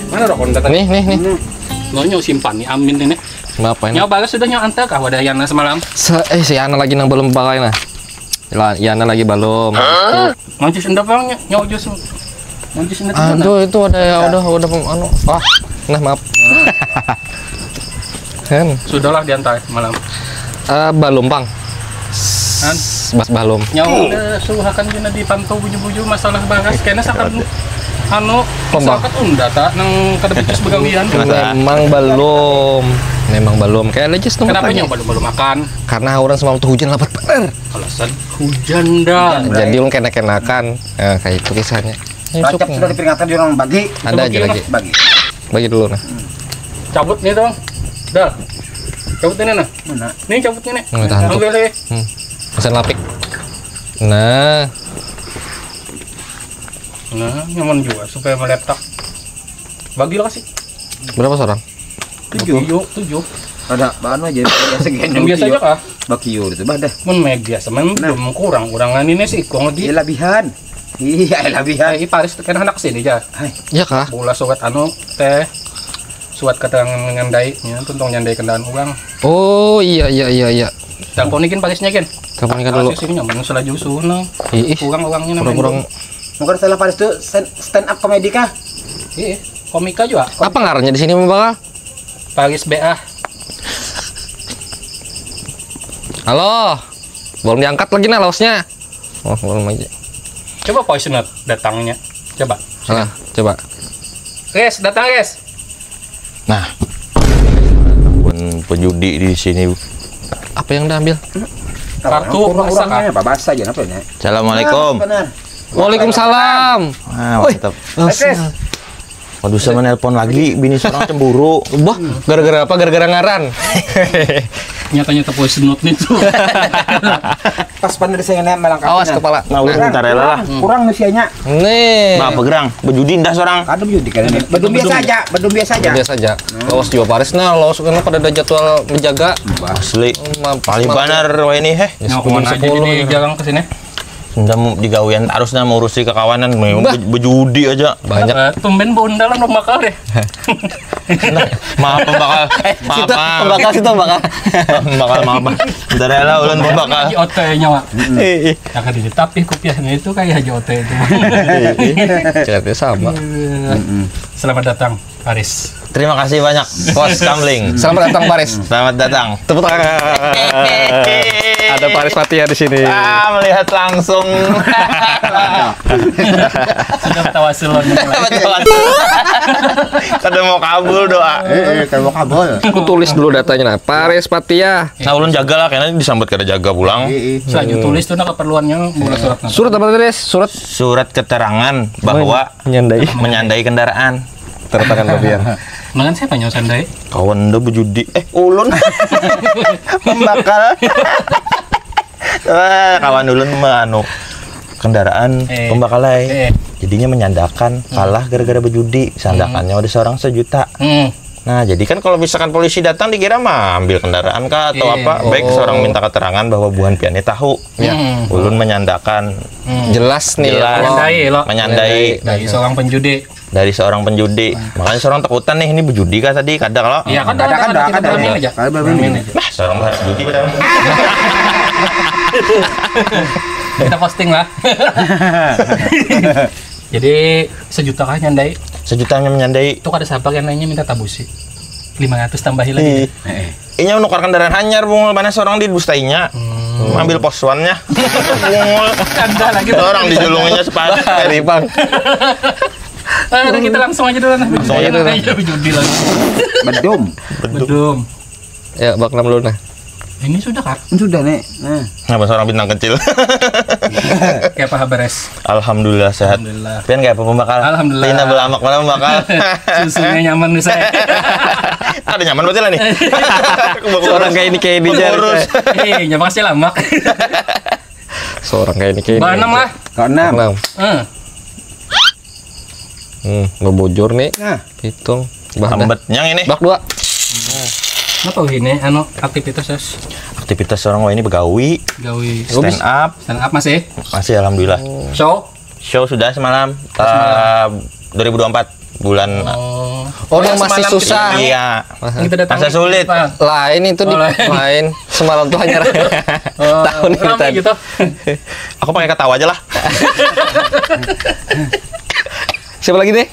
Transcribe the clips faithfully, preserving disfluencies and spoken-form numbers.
Mana rokok tadi? Nih, nih, nih. Lo nyau simpan nih, amin ini. Maaf, ini. Nyau balas sudah nyau antar kah wadah Yana semalam? Se eh, si Yana lagi nang belum pakai nah. Lah, Yana lagi belum. Mancis endap bang, nyau jus. Mancis endap. Aduh, itu ada ya, udah, udah anu. Ah, nah, maaf. Kan. Sudahlah diantar malam. Eh, belum, Bang. Kan? Bas belum. Nyau udah suhakan gina dipantau buju-buju masalah bagas. Kena sakan anu masyarakat unda tak nang kada becus begawian. Memang belum. Memang belum. Kayak aja sih. Kenapa nyau belum belum makan? Karena orang semalam tuh hujan lebat bener. Alasan hujan dah. Jadi orang kena-kenakan. Nah, kayak itu kisahnya. Racap sudah diperingatkan di orang bagi. Ada aja lagi. Bagi. Bagi dulu nah. Cabut nih dong. Dah. Cabut ini nah. Mana? Nih cabut ini. Nah, tahan tuh. Ambil lagi. Hmm. Pesan lapik. Nah. Nah, nyaman juga supaya meletak. Bagi lah sih. Berapa seorang? Tujuh. Tujuh, tujuh. Ada bahan aja biasa gini. Yang biasa aja kah? Bakio itu badah. Mun media semen nah. Belum kurang, kurang ini sih kong di. Iya labihan. Iya labihan. Ini Paris kan anak sini aja. Hai. Iya kah? Bola suat anu teh suat keterangan nyandai, ya, tuntang nyandai kendaraan uang. Oh iya iya iya iya. Telepon ikin Parisnya kin. Telepon ikin dulu. Sini nyaman salah jusu nah. Ih, kurang uangnya namanya. Kurang. Mungkin salah Paris tuh stand, stand up komedi kah? Iya, komika juga. Apa ngarannya di sini Bang? Paris B A. Halo. Belum diangkat lagi nah losnya. Oh, belum lagi. Coba voice note datangnya. Coba. Ah, coba. Guys, datang guys. Nah, pun penjudi di sini. Apa yang diambil? Kartu kurang masak, orangnya ah. Apa bahasa aja apa ya? Assalamualaikum. Benar. Waalaikumsalam. Ah, woi, mantap. Langsung. Waduh, saya menelpon lagi, bini seorang cemburu. Wah, gara-gara apa? Gara-gara ngaran. Nyata-nyata voice note nih tuh. Pas pandai saya melangkah. Awas kepala. Nah, udah bentar ya lah. Kurang usianya. Nih. Bah, begerang. Bejudi indah seorang. Kada bejudi kan ini. Bedum biasa aja, bedum biasa aja. Biasa aja. Lawas juga Paris nah, lawas kan kada ada jadwal menjaga. Asli. Paling banar wah ini heh. Nah, kawan aja ini jalan ke sini. Sudah digawian harus nah mengurusi kekawanan, bejudi aja. Banyak. Tumben bondalan bakal deh. Maaf pembakal. Maaf. Pembakal situ pembakal. Pembakal maaf. Bentar ya lah ulun pembakal. Oke nyawa. Heeh. Nah, kan ini, tapi kopiahnya itu kayak Haji Ote itu. Ceritanya sama. Iya. Mm-mm. Selamat datang, Paris. Terima kasih banyak, Bos Kamling. Selamat datang, Paris. Selamat datang. Tepuk tangan. Ada Paris Patia di sini. Ah, melihat langsung. Sudah tawasul. Kada mau kabul doa. Eh, eh, kada mau kabul. Aku tulis dulu datanya nah. Paris Patia. Nah, ulun jaga lah, karena disambut kada jaga pulang. Iya, iya. Selanjut tulis tuh nah keperluannya, bola surat. Surat apa tulis? Surat. Surat keterangan bahwa menyandai. Menyandai kendaraan. Tertangan kopian. Mangan siapa nyau sandai? Kawan dah bejudi. Eh, ulun. Pembakal. Eh, kawan ulun mah anu kendaraan eh. Pembakalai. Eh. Jadinya menyandakan hmm. Kalah gara-gara bejudi. Sandakannya hmm. Ada seorang sejuta. Hmm. Nah, jadi kan kalau misalkan polisi datang dikira mah ambil kendaraan kah atau iya. Apa, baik oh. Seorang minta keterangan bahwa buhan pian ini tahu. Ya. Hmm. Ulun menyandakan hmm. Jelas nih jelas. Menyandai lo. Menyandai. Dari seorang penjudi. Dari seorang penjudi. Nah. Makanya seorang takutan nih ini berjudi kah tadi kada kalau. Iya kan ada ada ada. Nah, seorang bahas judi pada. Kita posting lah. Jadi sejuta kah nyandai? Sejuta menyandai. Itu kada siapa kan nanya minta tabusi. Lima ratus tambahi lagi. Inya menukar kendaraan hanyar bungul mana seorang di dustainya. Hmm. Ambil posuannya. Bungul. Ada lagi. Orang dijulunginya sepatu. Ribang. Nah, kita langsung aja dulu nah. Langsung aja dulu. Ayo judi langsung. Bedum. Bedum. Ya, bak enam dulu nah. Ini sudah kak? Sudah nih. Nah. Ngapa seorang bintang kecil? Kayak apa kabar es? Alhamdulillah sehat. Alhamdulillah. Pian kayak apa pembakal? Alhamdulillah. Tina belamak mana pembakal? Susunya nyaman nih saya. Ada nyaman berarti lah nih. Seorang kayak ini kayak ini aja. Iya, nyaman sih lamak. Seorang kayak ini kayak ini. Enam lah. Keenam. Enam. Hmm. Hmm, bebujur nih. Nah. Hitung. Bah, ambet yang ini. Bak dua. Apa ini anu aktivitas es? Aktivitas orang wah ini begawi. Gawi. Stand up. Stand up masih? Masih alhamdulillah. Show. Show sudah semalam, eh, dua ribu dua puluh empat bulan. Oh. Oh, yang masih Semalam susah. kita- Iya. Kita datang Masa sulit. Pak. Lain itu di Oh, lain. lain. Semalam tuh hanya Oh, tahun ini ramai tadi. Gitu. Aku pakai ketawa aja lah. Siapa lagi nih?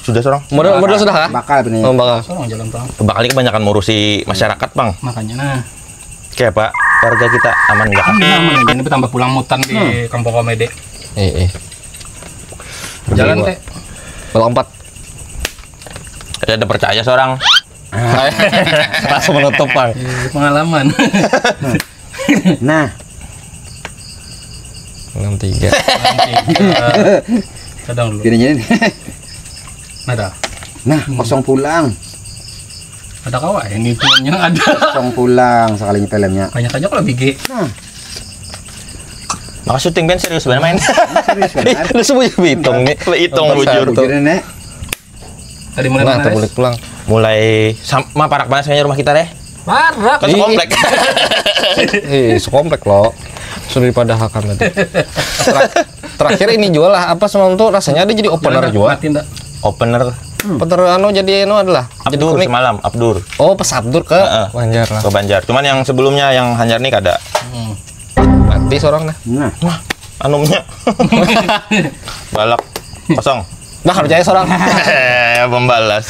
Sudah seorang. Modal modal sudah kah? Bakal bener. Oh, bakal. Orang jalan tolong. Bakal ini kebanyakan ngurusi masyarakat, Bang. Makanya nah. Kayak apa? Warga kita aman nggak? Ini aman ini bertambah pulang mutan di kampung komedi. Eh, eh. Jalan teh. Melompat. Ada percaya seorang. Langsung menutup, Bang. Iya, pengalaman. Nah, Enam tiga. Kadang dulu. Gini gini. Ada. Nah, kosong pulang. Ada kawa ini punya ada. Kosong pulang sekalinya filmnya. Banyak aja kalau bigi. Maka syuting band serius banget main. Serius benar. Lu semua hitung nih. Hitung bujur. Bujur nek. Tadi mulai Nah, mana? terbulik pulang. Mulai sam- mah parak banget sebenarnya rumah kita deh. Parak. Kan sekomplek. Eh, sekomplek lo. Sudah dipadahakan tadi. Ter- terakhir ini juga lah, apa semalam tuh rasanya ada jadi opener juga. Mati ndak? Opener Opener anu jadi anu adalah jadi Abdur komik. Semalam, Abdur Oh, pas Abdur ke Heeh. Banjar lah. Ke Banjar. Cuman yang sebelumnya yang hanyar nih kada. Mati seorang dah. Nah, Anumnya. Balak kosong. Dah kerjanya seorang. Eh, pembalas.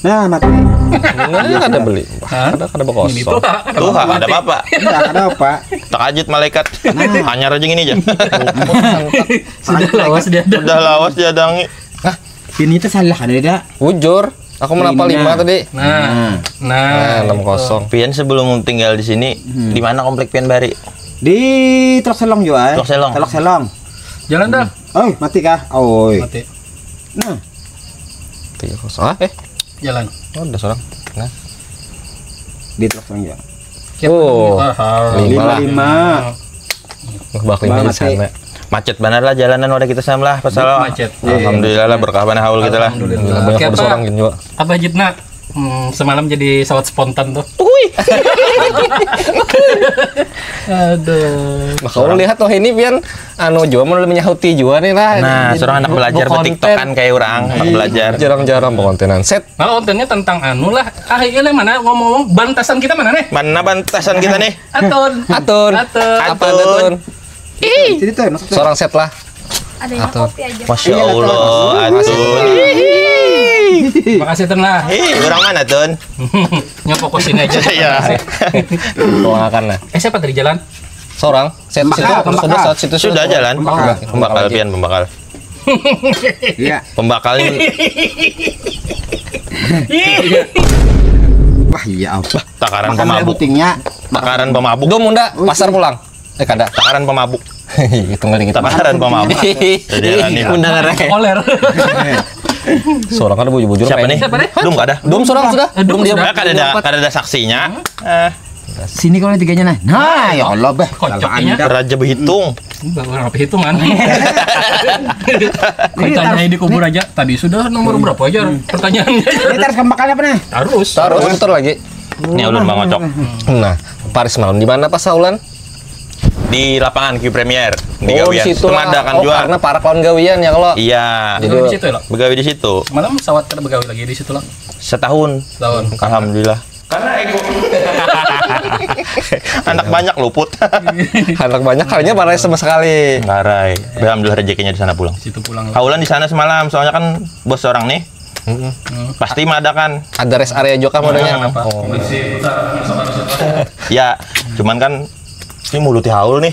nah mati. Ini ada beli. Ada ada Ini kosong. tuh ada Tuh, ada apa-apa. Enggak ada apa. Takajut malaikat. Hanyar aja gini aja. Sudah lawas dia ada. Udah lawas diadangi. Ini tuh salah ada tidak? Bujur. Aku menapa Ini lima nah. Tadi. Nah, Nah, enam kosong. Pian sebelum tinggal di sini, di mana komplek pian bari? Di Telok Selong juga. Eh. Telok Selong. Telok Selong. Jalan dah. Oi, mati kah? Oi. Mati. Nah, Tiga kosong. Ah, eh. Jalan. Oh, ada seorang. Nah. Di Telok Selong juga. Oh. Haha. Lima Lima lah. lima. Bakal Bang, di mati. Sana. Macet banget lah jalanan udah kita sama lah, pasal Macet. Alhamdulillah lah berkah mana haul kita lah. Alhamdulillah. Banyak Oke, ada Pak. Seorang juga. Apa Jitna? Hmm, semalam jadi sawat spontan tuh. Aduh. Nah, kalau lihat tuh ini pian anu juga mau menyahuti juga nih lah. Nah, Jadi, seorang anak bu- belajar bu- konten. Betiktokan kayak orang, anak belajar. Jarang-jarang berkontenan. Set. Nah, kontennya tentang anu lah. Ah, iya lah, mana ngomong-ngomong bantasan kita mana nih? Mana bantasan kita nih? Atun. Atun. Atun. Apa Atun. Atun? Itu tuh masuk tuh. Seorang set lah. Adanya Atau- kopi aja. Masya Allah, Atun. Makasih Tun lah. Ih, orang mana Tun? Nyapa ke sini aja. Iya. Tuangakan lah. Eh, siapa tadi jalan? Seorang set situ Pembakal, sudah pembakal. Set situ Sudah sudah. Jalan. Pembakal. Pembakal pian pembakal. Iya. Pembakal ini Wah, iya apa? Takaran Makan pemabuk. Putingnya. Takaran pemabuk. Dom unda pasar pulang. Eh kada. Takaran pemabuk. Hitung lagi kita. Takaran pemabuk. Jadi ini Unda ngareh. Koler. Seorang kan bujur-bujur. Siapa Kayak nih? Siapa nih? Dum kada? Dom seorang sudah. Eh, Dom Dom dia. sudah. Ya, kada ada kada ada saksinya. Eh, Sini kalau tiganya nah. Nah, ya Allah bah. Kocok Salah ini. anda. Raja berhitung. Enggak orang apa hitungan. Ditanya di kubur aja. Tadi sudah nomor berapa aja pertanyaannya? Ini terus pembakal apa nih? Harus. Taruh muter lagi. Ini ulun mangocok. Nah, Paris malam di mana pas saulan? Di lapangan Q Premier. Di Oh, di gawian. situ Itu lah. ada kan Oh, juga. Karena parak lawan gawian ya kalau. Iya. Jadi Begawi di situ ya, Lo? Begawi di situ. Malam pesawat kada begawi lagi di situ, Lo. Setahun. Setahun. Alhamdulillah. Karena ego. Anak banyak luput. Anak banyak kalinya parai sama sekali. Ngarai. Alhamdulillah rezekinya di sana pulang. Situ pulang. Kaulan di sana semalam, soalnya kan bos seorang nih. Pasti madakan. Ada rest area juga modelnya. Kenapa? Oh. Ya, cuman kan ini muluti haul nih.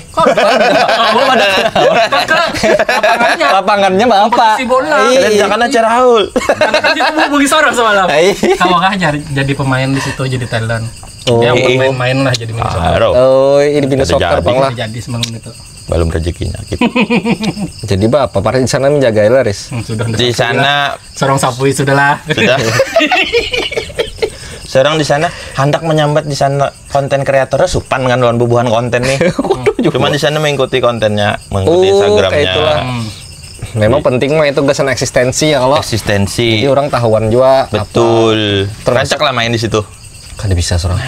Belum ada. Lapangannya. Lapangannya mah apa? Kompetisi bola. Iya. Dan jangan acara haul. Karena kan situ mau bagi seorang semalam. Ai. Kawa kah jadi, jadi pemain di situ jadi talent. Oh. Ya Iya. Main-main lah jadi mini soccer. Aro. Oh, ini pindah Ada soccer jadi. bang lah. Jadi semalam itu. Belum rezekinya gitu. Jadi bapak parai di sana menjaga lah, Riz. Hmm, sudah. Di sana Seorang sapui sudahlah. sudah. Seorang di sana hendak menyambat di sana konten kreatornya supan kan lawan bubuhan konten nih. Cuman di sana mengikuti kontennya, mengikuti Oh, Instagramnya. kayak itulah. Memang penting mah itu gasan eksistensi ya kalau. Eksistensi. Jadi orang tahuan juga. Betul. Termasuk- Rancak lah main di situ. Kada bisa seorang.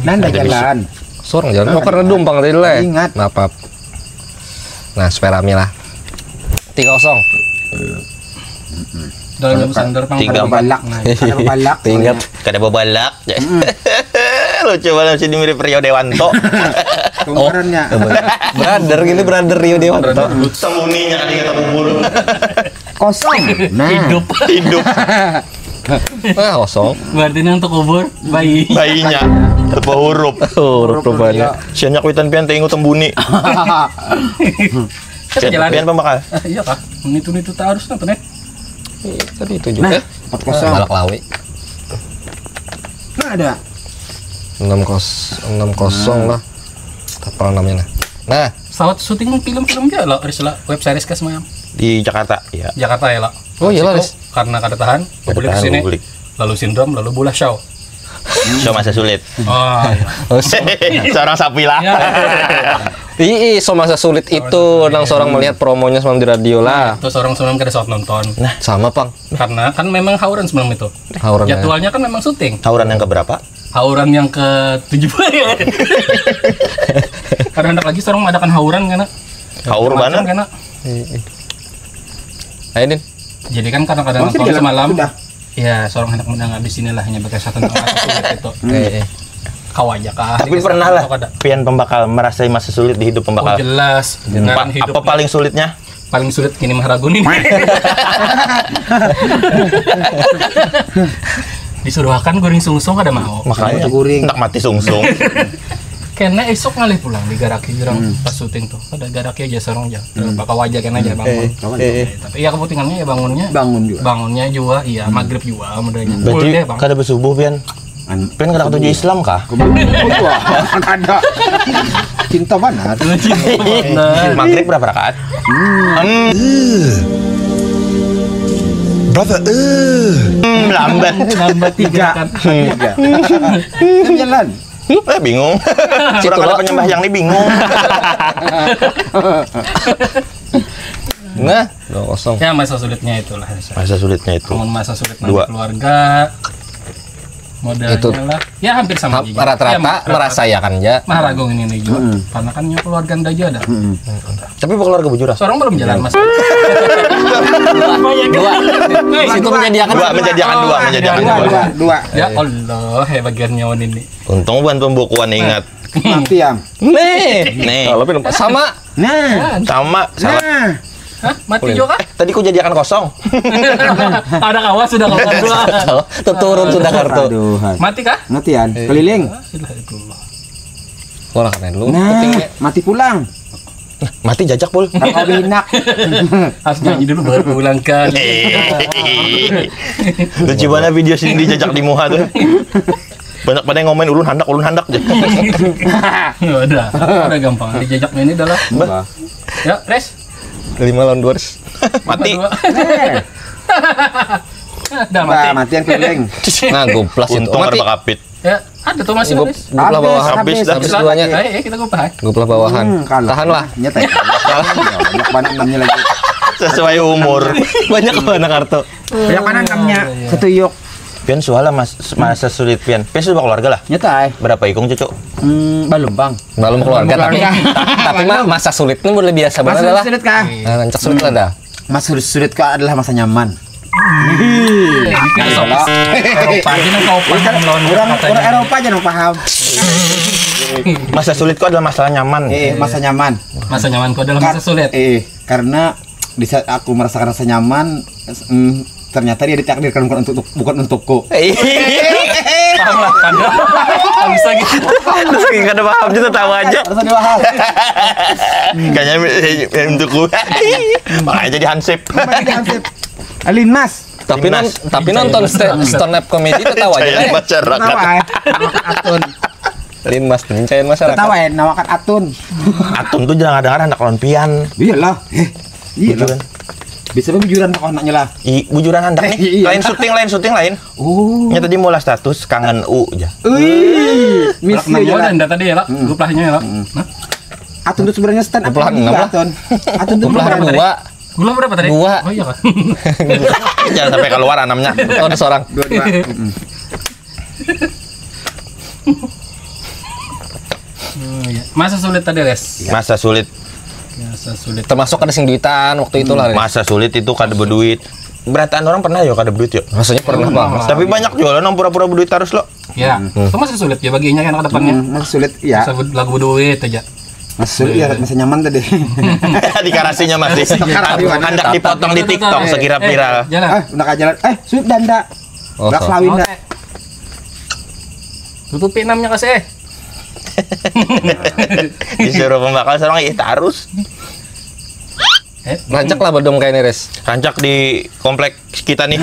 Nanda jalan. Sorang jalan. Oh, karena dumpang tadi lah. Ingat. Nah, apa? Nah, supaya rame lah. Tiga kosong. Dalam sandar pang. Tiga empat. Balak. Nah, kada balak. Ingat. Kada babalak. Lucu banget sih, mirip Rio Dewanto. Kembarannya. Brother gini, brother Rio Dewanto. Sembunyinya ada yang kubur. Kosong. Nah. Hidup. Hidup. Nah, kosong. Berarti nang terkubur bayi. Bayinya. Berapa huruf? Huruf rupanya. Siannya kuitan pian teingu tembuni. Kita jalan. Pian pembakal. Iya kah? Ini tuh itu harus nonton ya. Tadi itu juga. Empat kosong. Balak lawi. Nah ada. Enam kos enam kosong lah. Tapal namanya nah. Nah, Pesawat syuting film-film juga loh, Ris lah. Web series ke semuanya. Di Jakarta, ya. Jakarta ya lah. Oh, iya lah, Ris. Karena kada tahan, publik Tahan sini. Publik. Lalu sindrom, lalu bola show. So masa sulit. Oh, iya. Oh, so- Seorang sapi lah. Ya, Ih, so masa sulit itu nang seorang melihat promonya semalam di radio lah. Terus orang semalam kada sempat nonton. Sama pang. Karena kan memang hauran semalam itu. Hauran ya. Jadwalnya kan memang syuting. Hauran yang keberapa? Hauran yang ke tujuh ya. Karena hendak lagi seorang mengadakan hauran karena Haur macam banget. Karena Ayo Din. jadi kan karena kada Maksud nonton jalan semalam. Sudah. Ya, seorang hendak mendengar di sini lah hanya berkisah tentang masa sulit itu. Eh, eh. Kau aja kah? Tapi Kisah pernah lah atau kada? Pian pembakal merasai masa sulit di hidup Oh, pembakal. jelas. Apa, Dengan hidup apa paling sulitnya? paling sulit kini maharagun ini. Disuruhakan goreng sungsung kada mau. Makanya Sama guring. Hendak mati sungsung. Karena esok ngalih pulang digaraki orang pas syuting tuh. Kada garaki aja seorang aja. Bakal aja kan aja bangun. Kawan. Eh, eh. Tapi ya kepentingannya ya bangunnya. Bangun juga. Bangunnya juga iya maghrib juga mudanya. Full Berarti deh bang. Kada bersubuh Pian. An- Pian kada katuju Islam kah? Kemudian wah, ada cinta banget. Nah, Maghrib berapa rakaat? Hmm. Brother, eh. Hmm, lambat. nambah tiga kan. Tiga. Kan jalan. Eh, bingung. Orang kada penyembah yang ini bingung. Nah, dua kosong. Ya masa sulitnya itulah. Masa sulitnya itu. Namun masa sulit Dua. Keluarga modalnya Itu. Lah. Ya hampir sama aja. Rata-rata Ya, merasakan aja. Maharagung ini nih juga. Karena kan nyawa keluarga anda aja ada. Tapi keluarga bujur ah. Seorang belum jalan mas. Dua. Situ menyediakan Dua menjadikan dua, menjadikan Dua, dua. Dua, dua. Ya Allah, hebat niawan ini. Untung bukan pembukuan ingat. Mati yang. Nih. Nih. Kalau film sama. Nah. Sama, salah. Nah. Hah? Mati juga kah? Tadi ku jadikan kosong. Ada kawan sudah kawan dua. Teturun sudah kartu. Aduh. Mati kah? Matian. Keliling. Ilahikullah. Wah, keren lu. Nah, Kupingnya. Mati pulang. Mati jajak pul. Kau binak. Harus nyanyi dulu baru pulang kan. Lucu banget video sini dijajak di muha tuh. Banyak pada yang ngomen ulun handak, ulun handak aja. Ya udah, udah gampang. Dijajak ini adalah. Bah. Ya, Res. Lima lawan dua, Res. Mati. Dah Bah, mati. Matian keliling. Nah, goplas itu. Untung ada Mati. Bakapit. Ya, ada tuh masih Gop- Res. Goplas bawah. Habis dah. Habis duanya. Eh, eh, kita goplas. Goplas bawahan. Hmm, kalah. Tahan lah. Nyata. Banyak banget enamnya lagi. Sesuai umur. Banyak mana kartu. Banyak mana enamnya? Setuyuk. Pian sualah mas, masa sulit pian. Pian sudah keluarga lah. Nyata ay. Berapa ikung cucu? Hmm, belum bang. Belum keluarga tapi Keluarga. Tapi mah masa sulit ini boleh biasa banget Masa lah. Sulit kah? Nah, rancak sulit lah dah. Masa sulit, sulit kah adalah masa nyaman. Eropa aja nang kau paham lawan Orang katanya. Orang Eropa aja nang paham. Masa sulitku adalah masalah nyaman. Eh, masa nyaman. Masa nyamanku adalah masa sulit. Eh, karena di saat aku merasakan rasa nyaman, mm, ternyata dia ditakdirkan bukan untuk bukan untukku. Paham lah kan? Bisa gitu. Terus kayak kada paham juga tahu aja. Harus dibahas. Kayaknya eh, eh, untukku. Makanya jadi hansip. Kembali ke hansip. Alin Mas. Tapi non, tapi nonton sta- stand up comedy tertawa aja. Percaya Eh. masyarakat. Tawa eh. Anak Atun. Lin Mas pencairan masyarakat. Tawa eh, nawakan Atun. Atun tuh jangan dengar anak lawan pian. Iyalah. Eh, iya Bujuran. Lah. Bisa kan bujuran kok anaknya lah. I, bujuran handak nih. Iya. Lain syuting, lain syuting lain. Oh. Nya tadi mulai status kangen u aja. Wih, Belak misi nang aja mau lah. dan tadi ya lah, grup lahnya ya lah. Nah, Atun tuh sebenarnya stand up Goplah comedy enam lah, lah. Atun. Atun tuh Goplah beneran. Dua. Gula berapa tadi? Dua. Oh iya kan. Jangan sampai keluar anamnya. Oh, ada seorang. Dua-dua. Mm-mm. Oh, iya. Masa sulit tadi, Res? Masa sulit. Masa sulit. Termasuk ada sing duitan waktu itu lah. Masa sulit itu kada berduit. Berataan orang pernah ya kada berduit ya. Rasanya pernah banget. Tapi banyak juga lo nang pura-pura berduit terus lo. Ya, itu masa sulit ya baginya kan ke depannya. Hmm, masa sulit ya. Masa bud- lagu berduit aja. Masa sulit ya, masa nyaman tadi. Di karasinya masih. Hendak dipotong di TikTok sekira viral. Jalan. Ah, udah kajalan. Eh, sudah ndak. Oh, Udah so. kelawin ndak. Tutupi enamnya kasih. Disuruh pembakal seorang ih terus. Rancak lah bedom kayak ini, Res. Rancak di komplek kita nih.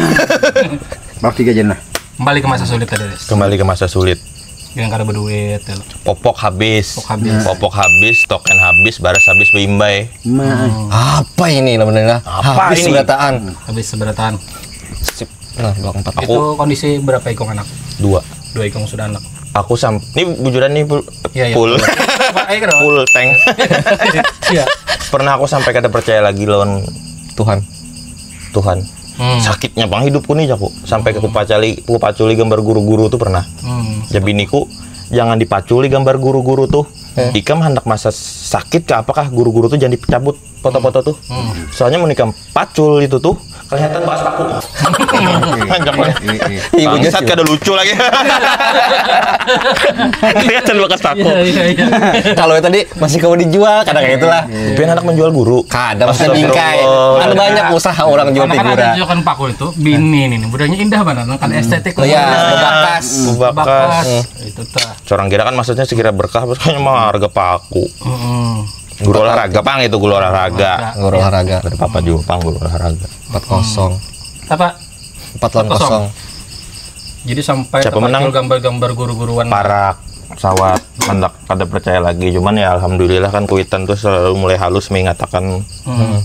Maaf tiga jam lah. Kembali ke masa sulit tadi, Res. Kembali ke masa sulit. Yang kada berduit ya. Popok habis. Popok habis. Popok habis, token habis, baras habis, beimbai. Mah. Apa ini namanya? Apa Habis ini? Berataan. Habis seberataan. Sip. Nah, belakang empat. Itu kondisi berapa ikung anak? Dua. Dua ikung sudah anak. Aku sam, ini bujuran nih full. Iya, iya. Full. Ayo, kenapa? Full tank. Iya. Pernah aku sampai kada percaya lagi lawan Tuhan. Tuhan. Hmm. Sakitnya bang hidupku nih jaku. Sampai ke kupacali, kupaculi gambar guru-guru tuh pernah. Hmm. Ya biniku jangan dipaculi gambar guru-guru tuh. Ikam hendak masa sakit ke apakah guru-guru tuh jangan dicabut foto-foto tuh. Soalnya mun ikam pacul itu tuh kelihatan bekas paku. Jangan. Iya, Bangsat kada lucu lagi. Kelihatan bekas paku. Iya, iya, iya. Kalau yang tadi masih kamu dijual, kadang kayak itulah. Pian anak menjual guru. Kada, maksudnya bingkai. Astagfirullah. Kan banyak usaha orang jual Karena kan ada figuran. juga kan paku itu, bini ini nih, budayanya indah banget, kan estetik. Iya, bebakas. Bebakas. Itu tah. Seorang kira kan maksudnya sekira berkah, terus kayaknya mah harga paku. Mm-mm. Guru olahraga pang itu guru olahraga. Guru olahraga. Ada papa juga pang guru olahraga. Empat kosong. Apa? Empat lawan Kosong. kosong. Jadi sampai Siapa terpacul menang? Gambar-gambar guru-guruan. Parak, sawat, hendak kada percaya lagi. Cuman ya alhamdulillah kan kuitan tuh selalu mulai halus mengatakan Hmm.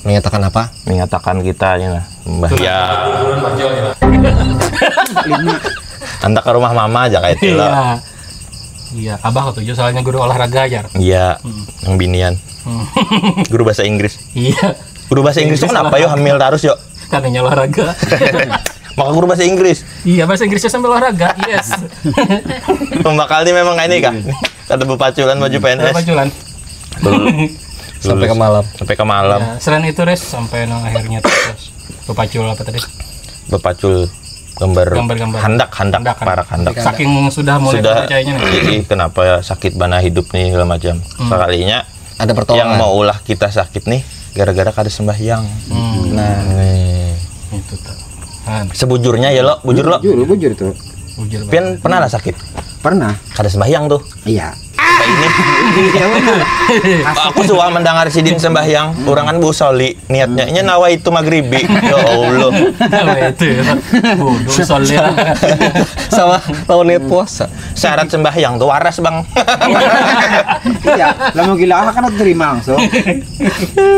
Menyatakan apa? mengatakan kita ya nah. Mbah ya. Guru-guruan pacul ya. Hendak ke rumah mama aja kayak itu lah. Iya. Iya, abah ketujuh soalnya guru olahraga aja. Iya, yang binian. Hmm. Guru bahasa Inggris. Iya. Guru bahasa Inggris itu kenapa yo hamil terus yo? Katanya olahraga. Maka guru bahasa Inggris. Iya, bahasa Inggrisnya sambil olahraga. Yes. Pembakal ini memang kayak ini kah? Kada bepaculan baju P N S. Paculan. Sampai ke malam. Sampai ke malam. Ya, selain itu, Res, sampai nang akhirnya terus bepacul apa tadi? Bepacul gambar Gambar-gambar. Handak, handak, Handak, kan? Parak handak. Saking sudah mulai Sudah percayanya nih. Ih, kenapa sakit bana hidup nih segala macam. Sekalinya Ada yang pertolongan. Mau ulah kita sakit nih gara-gara kada sembahyang. Hmm. Nah, nih. Itu tuh. Kan. Sebujurnya ya lo, bujur lo. Bujur, bujur tuh. Bujur. Pian pernah lah sakit? Pernah. Kada sembahyang tuh. Iya. Apa ini? Aku suka mendengar sidin sembahyang, orang kan busoli niatnya nya nawa itu magribi. Ya Allah. Apa itu ya? Bodoh soalnya. Sama lawan niat puasa. Syarat sembahyang tuh waras bang. Iya, lah mau gila kan terima langsung.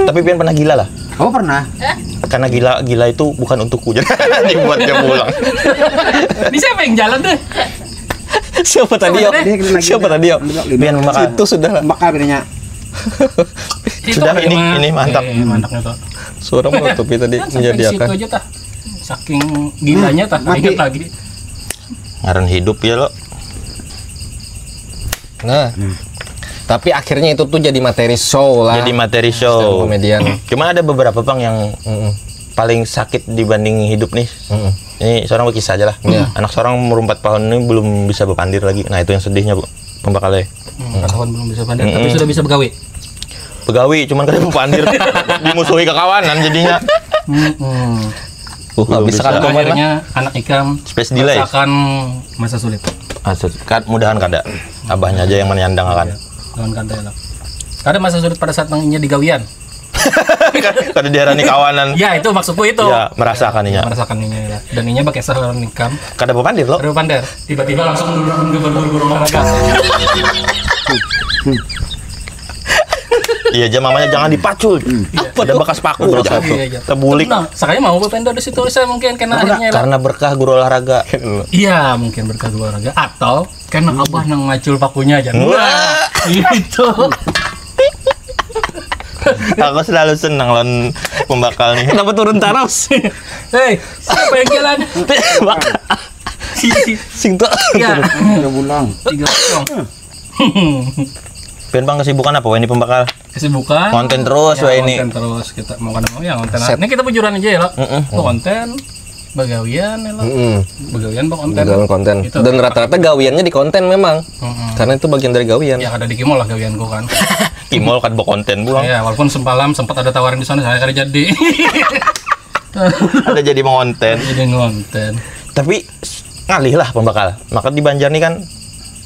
Tapi pian pernah gila lah. Oh pernah. Karena gila gila itu bukan untukku jadi dibuatnya pulang. Ini siapa yang jalan tuh? Siapa tadi yo? Dia kena lagi. Siapa tadi yo? Pian makan. Itu sudah lah. Bakal bedanya. Itu Sudah, apa ini, mah? ini mantap. Eh, mantapnya tuh. Suara menutupi tadi Kan sampai di situ menyediakan. Aja tah. Saking gilanya tah, Mati. Ingat lagi. Ngaran hidup ya lo. Nah. Tapi akhirnya itu tuh jadi materi show lah. Jadi materi Stand up show. Comedian. Cuma ada beberapa bang yang Mm-mm. Paling sakit dibanding hidup nih. Mm-mm. Ini seorang berkisah aja lah. Iya. Anak seorang umur empat tahun ini belum bisa berpandir lagi. Nah itu yang sedihnya bu, pembakalnya. Hmm, kawan belum bisa berpandir, tapi sudah bisa begawe. Begawi cuman kada berpandir. Dimusuhi kekawanan jadinya. Hmm. Uh, habis bisa. sekali Nah, komen lah. Akhirnya anak ikam Space delay. Merasakan masa sulit. Ah, se- kad- mudahan kada. Abahnya aja yang menyandang akan. Jangan kada lah. Kada masa sulit pada saat nang inya digawian. Kada diharani kawanan. Ya itu maksudku itu. Ya merasakan inya. Merasakan inya ya. Dan inya bakisah lawan ikam. Kada berpandir lo. Ada berpandir. Tiba-tiba langsung duduk ke guru-guru olahraga. Iya aja mamanya jangan dipacul. Ada bekas paku. Iya, iya. Tebulik. Nah, sekali mau berpandir di situ saya mungkin kena akhirnya lah. Karena berkah guru olahraga. Iya mungkin berkah guru olahraga atau karena abah nang ngacul pakunya aja. Wah. Itu. Aku selalu senang lawan pembakal nih. Kenapa turun taros? Hei, siapa yang jalan? Sing tuh. Iya. Udah pulang. Tiga kosong. Pian, Bang, kesibukan apa weh ini, Pembakal? Kesibukan. Konten terus, ya, weh, ini. Konten terus kita, mau kada mau ya konten. Set. Ini kita bujuran aja ya, lo. Mm-mm. Mau konten, bagawian ya, lo. Mm-mm. Bagawian, bang, konten. Bagawian konten. Itu. Dan rata-rata gawiannya di konten memang. Mm-mm. Karena itu bagian dari gawian. Ya, kada di kimol lah gawianku kan. Kimol kan berkonten pulang. Ya, walaupun semalam sempat ada tawaran di sana, saya kada jadi. Ada jadi mengonten. Jadi ngonten. Tapi ngalih lah, Pembakal. Maka di Banjar nih kan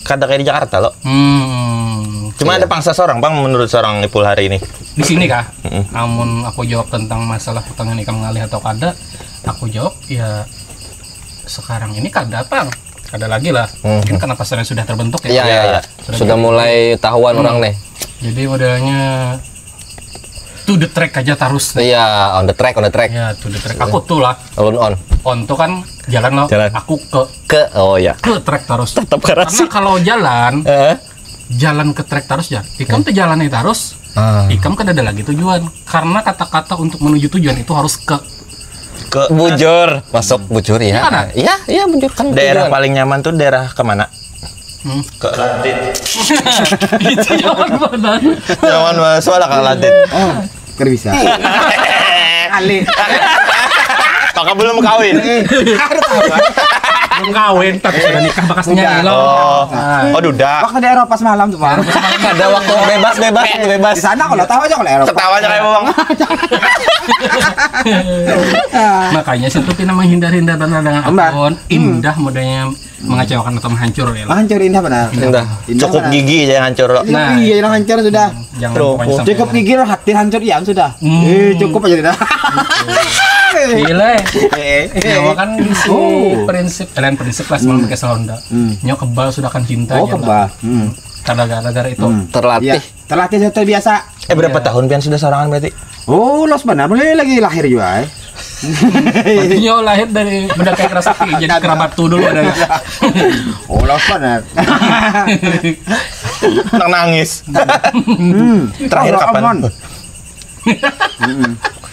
kada kayak di Jakarta, lo. Hmm. Cuma ada pangsa seorang, Bang, menurut seorang Ipul hari ini. Di sini kah? Mm-mm. Amun aku jawab tentang masalah pertanyaan ikam ngalih atau kada, aku jawab ya sekarang ini kada, Bang. Kada lagi lah. Hmm. Mungkin karena pasarnya sudah terbentuk ya. Iya, iya, iya. Sudah mulai tahuan orang nih. Jadi modelnya to the track aja terus. Iya, on the track, on the track. Ya, to the track. Aku tuh lah. Alun on. On tuh kan jalan, lo. Jalan. Aku ke, ke, oh ya, ke track terus. Tetap karasi. Karena kalau jalan, eh, jalan ke track terus ya. Ikam tuh jalannya terus. Ah. Ikam kada ada lagi tujuan. Karena kata-kata untuk menuju tujuan itu harus ke. Ke. Bujur, masuk bujur ya. Iya, iya, bujur kan. Daerah tujuan paling nyaman tuh daerah kemana? Hmm. Ke Lantit. Itu nyaman banget. Nyaman banget, soalnya ke Lantit. Oh, kada bisa. Kali. Maka belum kawin. Belum kawin, tapi sudah nikah bakasnya, lo. Oh. Oh, duda. Waktu di Eropa semalam tuh, Bang. Ada waktu bebas, bebas, bebas. Di sana kalau tahu aja kalau Eropa. Ketawa aja kayak bawang. Makanya situ pina menghindar-hindar dengan akun indah, modalnya mengecewakan atau menghancur ya. Menghancur indah benar. Indah. Cukup gigi aja yang hancur, lo. Nah, iya, yang hancur sudah. Jangan. Cukup gigi, lo hati hancur, iya sudah. Hmm. Eh, cukup aja dah. Gila. Eh. Nyawa kan bisi prinsip, lain prinsip lah, semalam pakai Honda. Hmm. Nyawa kebal sudah akan cinta. Oh, aja kebal. Lah. Hmm. Karena gara-gara itu. Hmm. Terlatih. Iya. Terlatih dan terbiasa. Eh, berapa tahun pian sudah sorangan berarti? Oh, los benar. Mulai lagi lahir juga, eh. Berarti nyawa lahir dari benda kayak kerasa, jadi kerabat tuh dulu ada. Oh, los benar. Nang nangis. Hmm. Terakhir kapan?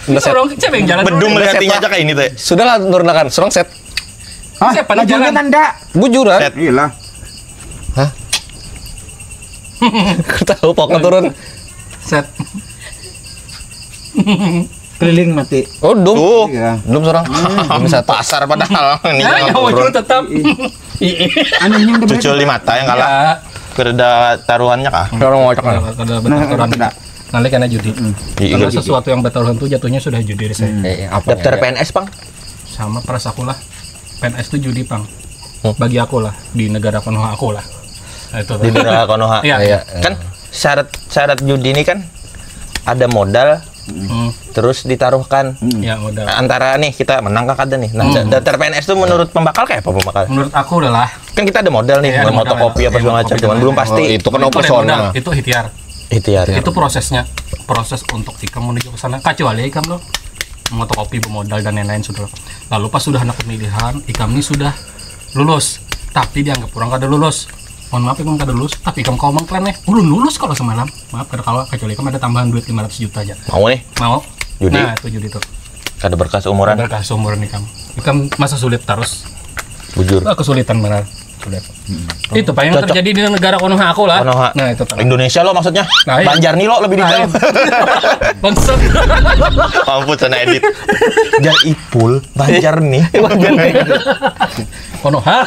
Sorong cewek yang jalan. Bedum melihat aja kayak ini teh. Sudahlah, turunakan. Sorong set. Hah? Siapa nih jalan? Nanda. Bujuran. Set. Iyalah. Hah? Tahu pokok turun. Set. Keliling mati. Oh, dum. Tuh. Iya. Dum seorang. Dum satu. Pasar padahal ini. Nah, yang turun tetap. Anehnya udah. Cucul di mata yang kalah. Iya. Kada taruhannya kah? Orang ngocok. Kada, kada. Nah, bertaruhan. Kada. Ngalih kena judi. Iya, karena judi. Sesuatu yang bertaruhan tuh jatuhnya sudah judi, saya. Hmm. Eh, apa daftar ya? P N S, Pang? Sama peras aku lah. P N S tuh judi, Pang. Hmm. Bagi aku lah, di negara Konoha aku lah. Nah, itu. Di negara Konoha. Iya. Iya. Kan syarat, syarat judi ini kan ada modal, terus ditaruhkan. Hmm. Ya, modal. Antara nih kita menang kah kada nih. Nah, da-, daftar P N S tuh menurut Pembakal kayak apa, Pembakal? Menurut aku adalah kan kita ada modal nih, iya, ada modal, fotokopi apa segala macam, cuman belum pasti. Oh, itu kan operasional. Itu ada modal, itu ikhtiar. Ikhtiar. Itu prosesnya, proses untuk ikam menuju ke sana. Kecuali ikam lo fotokopi, bermodal dan lain-lain sudah. Lalu pas sudah ada pemilihan, ikam nih sudah lulus, tapi dianggap orang kada lulus. Mohon maaf, ikam kada lulus, tapi ikam kawa mengklaim nih, ulun lulus kalau semalam. Maaf, kada kawa, kecuali ikam ada tambahan duit lima ratus juta aja. Mau nih? Mau. Judi. Nah, itu judi tuh. Kada berkas umuran. Kada berkas umuran ikam. Ikam masa sulit terus. Bujur. Wah, kesulitan benar. Sulit. Hmm. Itu, Pak, yang terjadi di negara Konoha aku lah. Konoha. Nah, itu, Pak. Indonesia lo maksudnya. Nah, iya. Banjar nih lo lebih di dalam. Bangsat. Mampus sana edit. Jar Ipul, Banjar nih. Banjar nih. Konoha.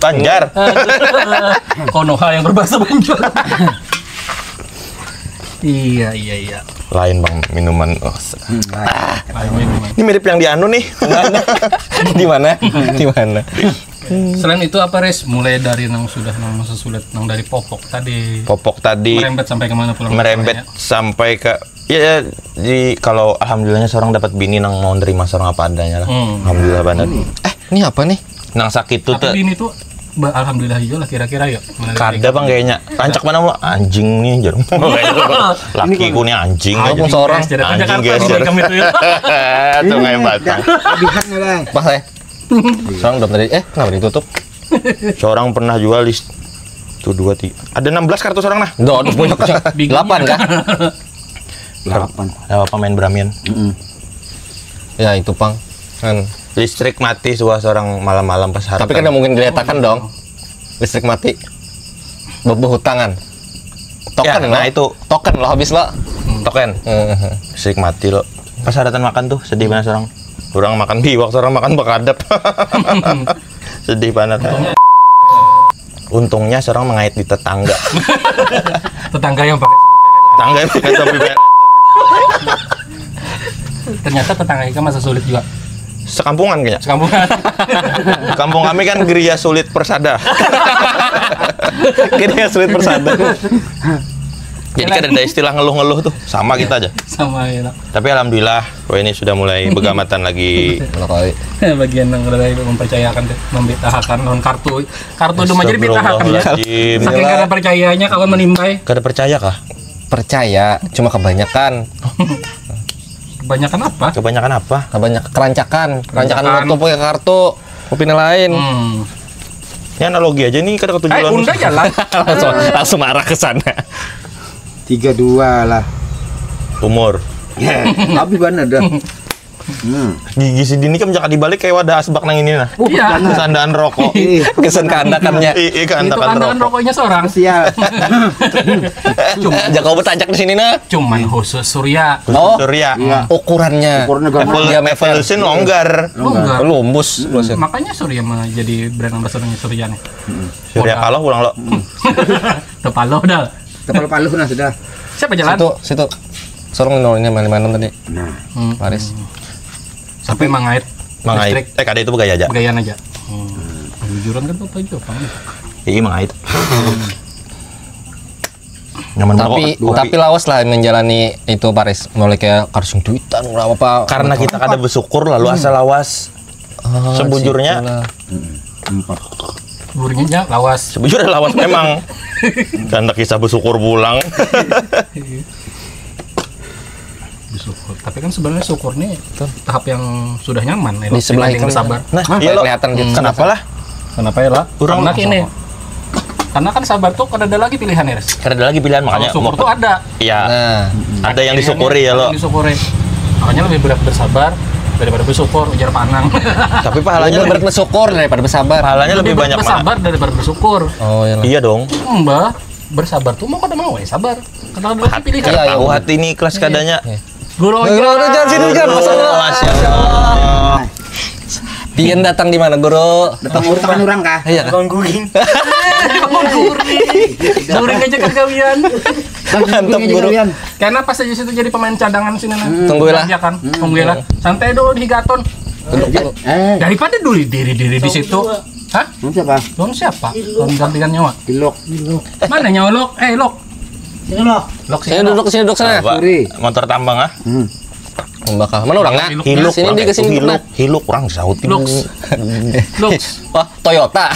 Banjar. Konoha yang berbahasa Banjar. Iya, iya, iya. Lain, Bang, minuman. Oh, se- Hmm, lain. Lain minuman. Ini mirip yang di anu nih. Di mana? Di mana? Selain itu apa, Res? Mulai dari nang sudah nang masa sulit, nang dari popok tadi. Popok tadi. Merembet sampai kemana pulang? Merembet sampai ke, ya, ya, di, kalau alhamdulillahnya seorang dapat bini nang mau nerima seorang apa adanya lah. Hmm. Alhamdulillah banget. Eh, ini apa nih? Nang sakit tuh. Tapi bini tuh ba-, alhamdulillah juga lah kira-kira ya. Kada, Bang, kayaknya. Rancak mana mau anjing nih, jarum. Lakiku nih anjing. Aku seorang. Anjing, guys, jarum. Tuh kayak batang. Lebihan ya, Bang. Pas, eh. Seorang udah tadi, eh, kenapa ditutup? Seorang pernah jual list tuh dua, tiga. Ada enam belas kartu seorang nah. Duh, aduh, banyak. Delapan kah? Delapan. Ada apa main beramian? Mm-mm. Ya, itu, Pang. Kan listrik mati suah seorang malam-malam pas hari. Tapi kan nggak mungkin diletakkan dong. Listrik mati. Bebehutangan. Token, ya, nah, lo. Itu. Token lo habis lo. Token. Heeh. Sik mati lo. Persyaratan makan tuh sedih banget orang. Orang makan biwak, orang makan bekadep. Sedih banget. Untungnya seorang mengait di tetangga. Tetangga yang pakai. Tetangga yang pakai topi. Ternyata tetangga kita masa sulit juga. Sekampungan kayaknya. Sekampungan. Kampung kami kan geria sulit persada. Geria sulit persada. Jadi kan ada istilah ngeluh-ngeluh tuh, sama kita aja. Sama ya. Tapi alhamdulillah, wah, ini sudah mulai begamatan lagi. Bagian yang lebih mempercayakan tuh, membitahakan lawan kartu. Kartu dum aja dibitahakan ya. Saking kada percayanya kawan menimbai. Kada percaya kah? Percaya, cuma kebanyakan. Kebanyakan apa? Kebanyakan apa? Kebanyakan kerancakan. Kerancakan waktu pakai kartu. Kopi lain. Hmm. Ini analogi aja nih, kada ketujuan. Eh, unda jalan. Langsung, langsung arah ke sana. Tiga dua lah. Umur. Ya, habis banget dah. Hmm. Gigi si Dini kan menjaga dibalik kayak wadah asbak nang ini nah. Iya. Sandaan rokok. Kesan keandakannya. Iya, keandakan rokok. Rokoknya seorang. Sial. Cuma Jakob bertajak di sini nah. Cuman khusus Surya. Khusus oh, Surya. Iya. Ukurannya. Ukurannya gampang. Level, diameter. Level sih longgar. Longgar. Lumbus. Hmm. Makanya Surya menjadi brand ambassadornya Surya nih. Hmm. Surya kalah pulang lo. Tepalo dah. Tepalo paluh nah sudah. Siapa jalan? Situ, situ. Sorong nol ini mana mana tadi. Nah. Hmm. Paris. Sampai mangait. Mangait. Eh, kada itu begaya aja. Begayaan aja. Hmm. Bujuran kan apa aja, Pak? Iya, mangait. Nyaman tapi kopi. Tapi lawas lah menjalani itu Paris, mulai kayak karsung duitan berapa apa. Karena kita kada bersyukur lalu hmm. Asa lawas. Oh, sebujurnya empat. Sebujurnya lawas. Sebujurnya lawas memang. Karena kisah bersyukur pulang. Bersyukur. Tapi kan sebenarnya syukur nih tahap yang sudah nyaman ya. Di sebelah itu sabar. Nah, iya, kelihatan gitu. Kenapa lah? Kenapa ya lah? Kurang karena ini. Karena kan sabar tuh kada ada lagi pilihan ya. Kada ada lagi pilihan makanya. Syukur tuh ada. Iya. Nah, ada yang disyukuri ya lo. Disyukuri. Makanya lebih berat bersabar daripada bersyukur, ujar Panang. Tapi pahalanya lebih berat bersyukur daripada bersabar. Pahalanya lebih banyak bersabar daripada bersyukur. Oh iya. Iya dong. Mbah, bersabar tuh mau kada mau ya sabar. Karena ada lagi pilihan. Tahu hati ini ikhlas kadanya. Guru, guru, jangan sini, jangan. Masya Allah. Pian datang di mana, Guru? Datang urusan orang kah? Iya. Bang Guging. Bang Guging. Guru ngajak kagawian. Mantap, Guru. Karena pas aja situ jadi pemain cadangan sini nah. Hmm. Tungguilah. Ya kan? Hmm. Tungguilah. Santai dulu di Gaton. Duduk, duduk. Eh. Daripada dulu diri-diri di situ. Hah? Bang siapa? Bang siapa? Bang gantikan nyawa. Ilok. Mana nyawa Lok? Eh, Lok. Sini Lok. Lok sini. Sini duduk, sini duduk sana. Motor tambang ah. Hmm. Membakar. Mana orangnya? Hiluk, sini orang di sini hiluk, hiluk orang saut. Hilux. Hilux. Wah, Toyota.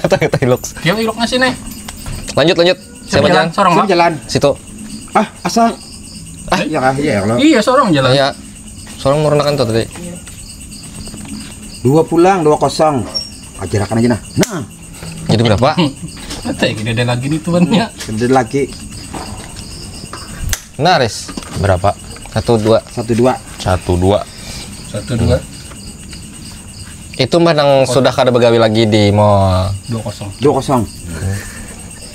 Toyota Hilux. Dia Hilux ngasih nih. Lanjut, lanjut. Siapa jalan? Sorong jalan. Situ. Ah, asal. Ah, iya kah? Iya ya lo. Iya, sorong jalan. Iya. Sorong merunakan tuh tadi. Dua pulang, dua kosong. Ajarakan aja nah. Nah. Jadi berapa? Nanti gini ada lagi nih tuannya. Ada lagi. Naris. Berapa? Satu dua. Satu dua. Satu dua. Satu dua. Itu mah nang sudah kada begawi lagi di mall. Dua kosong. Dua kosong.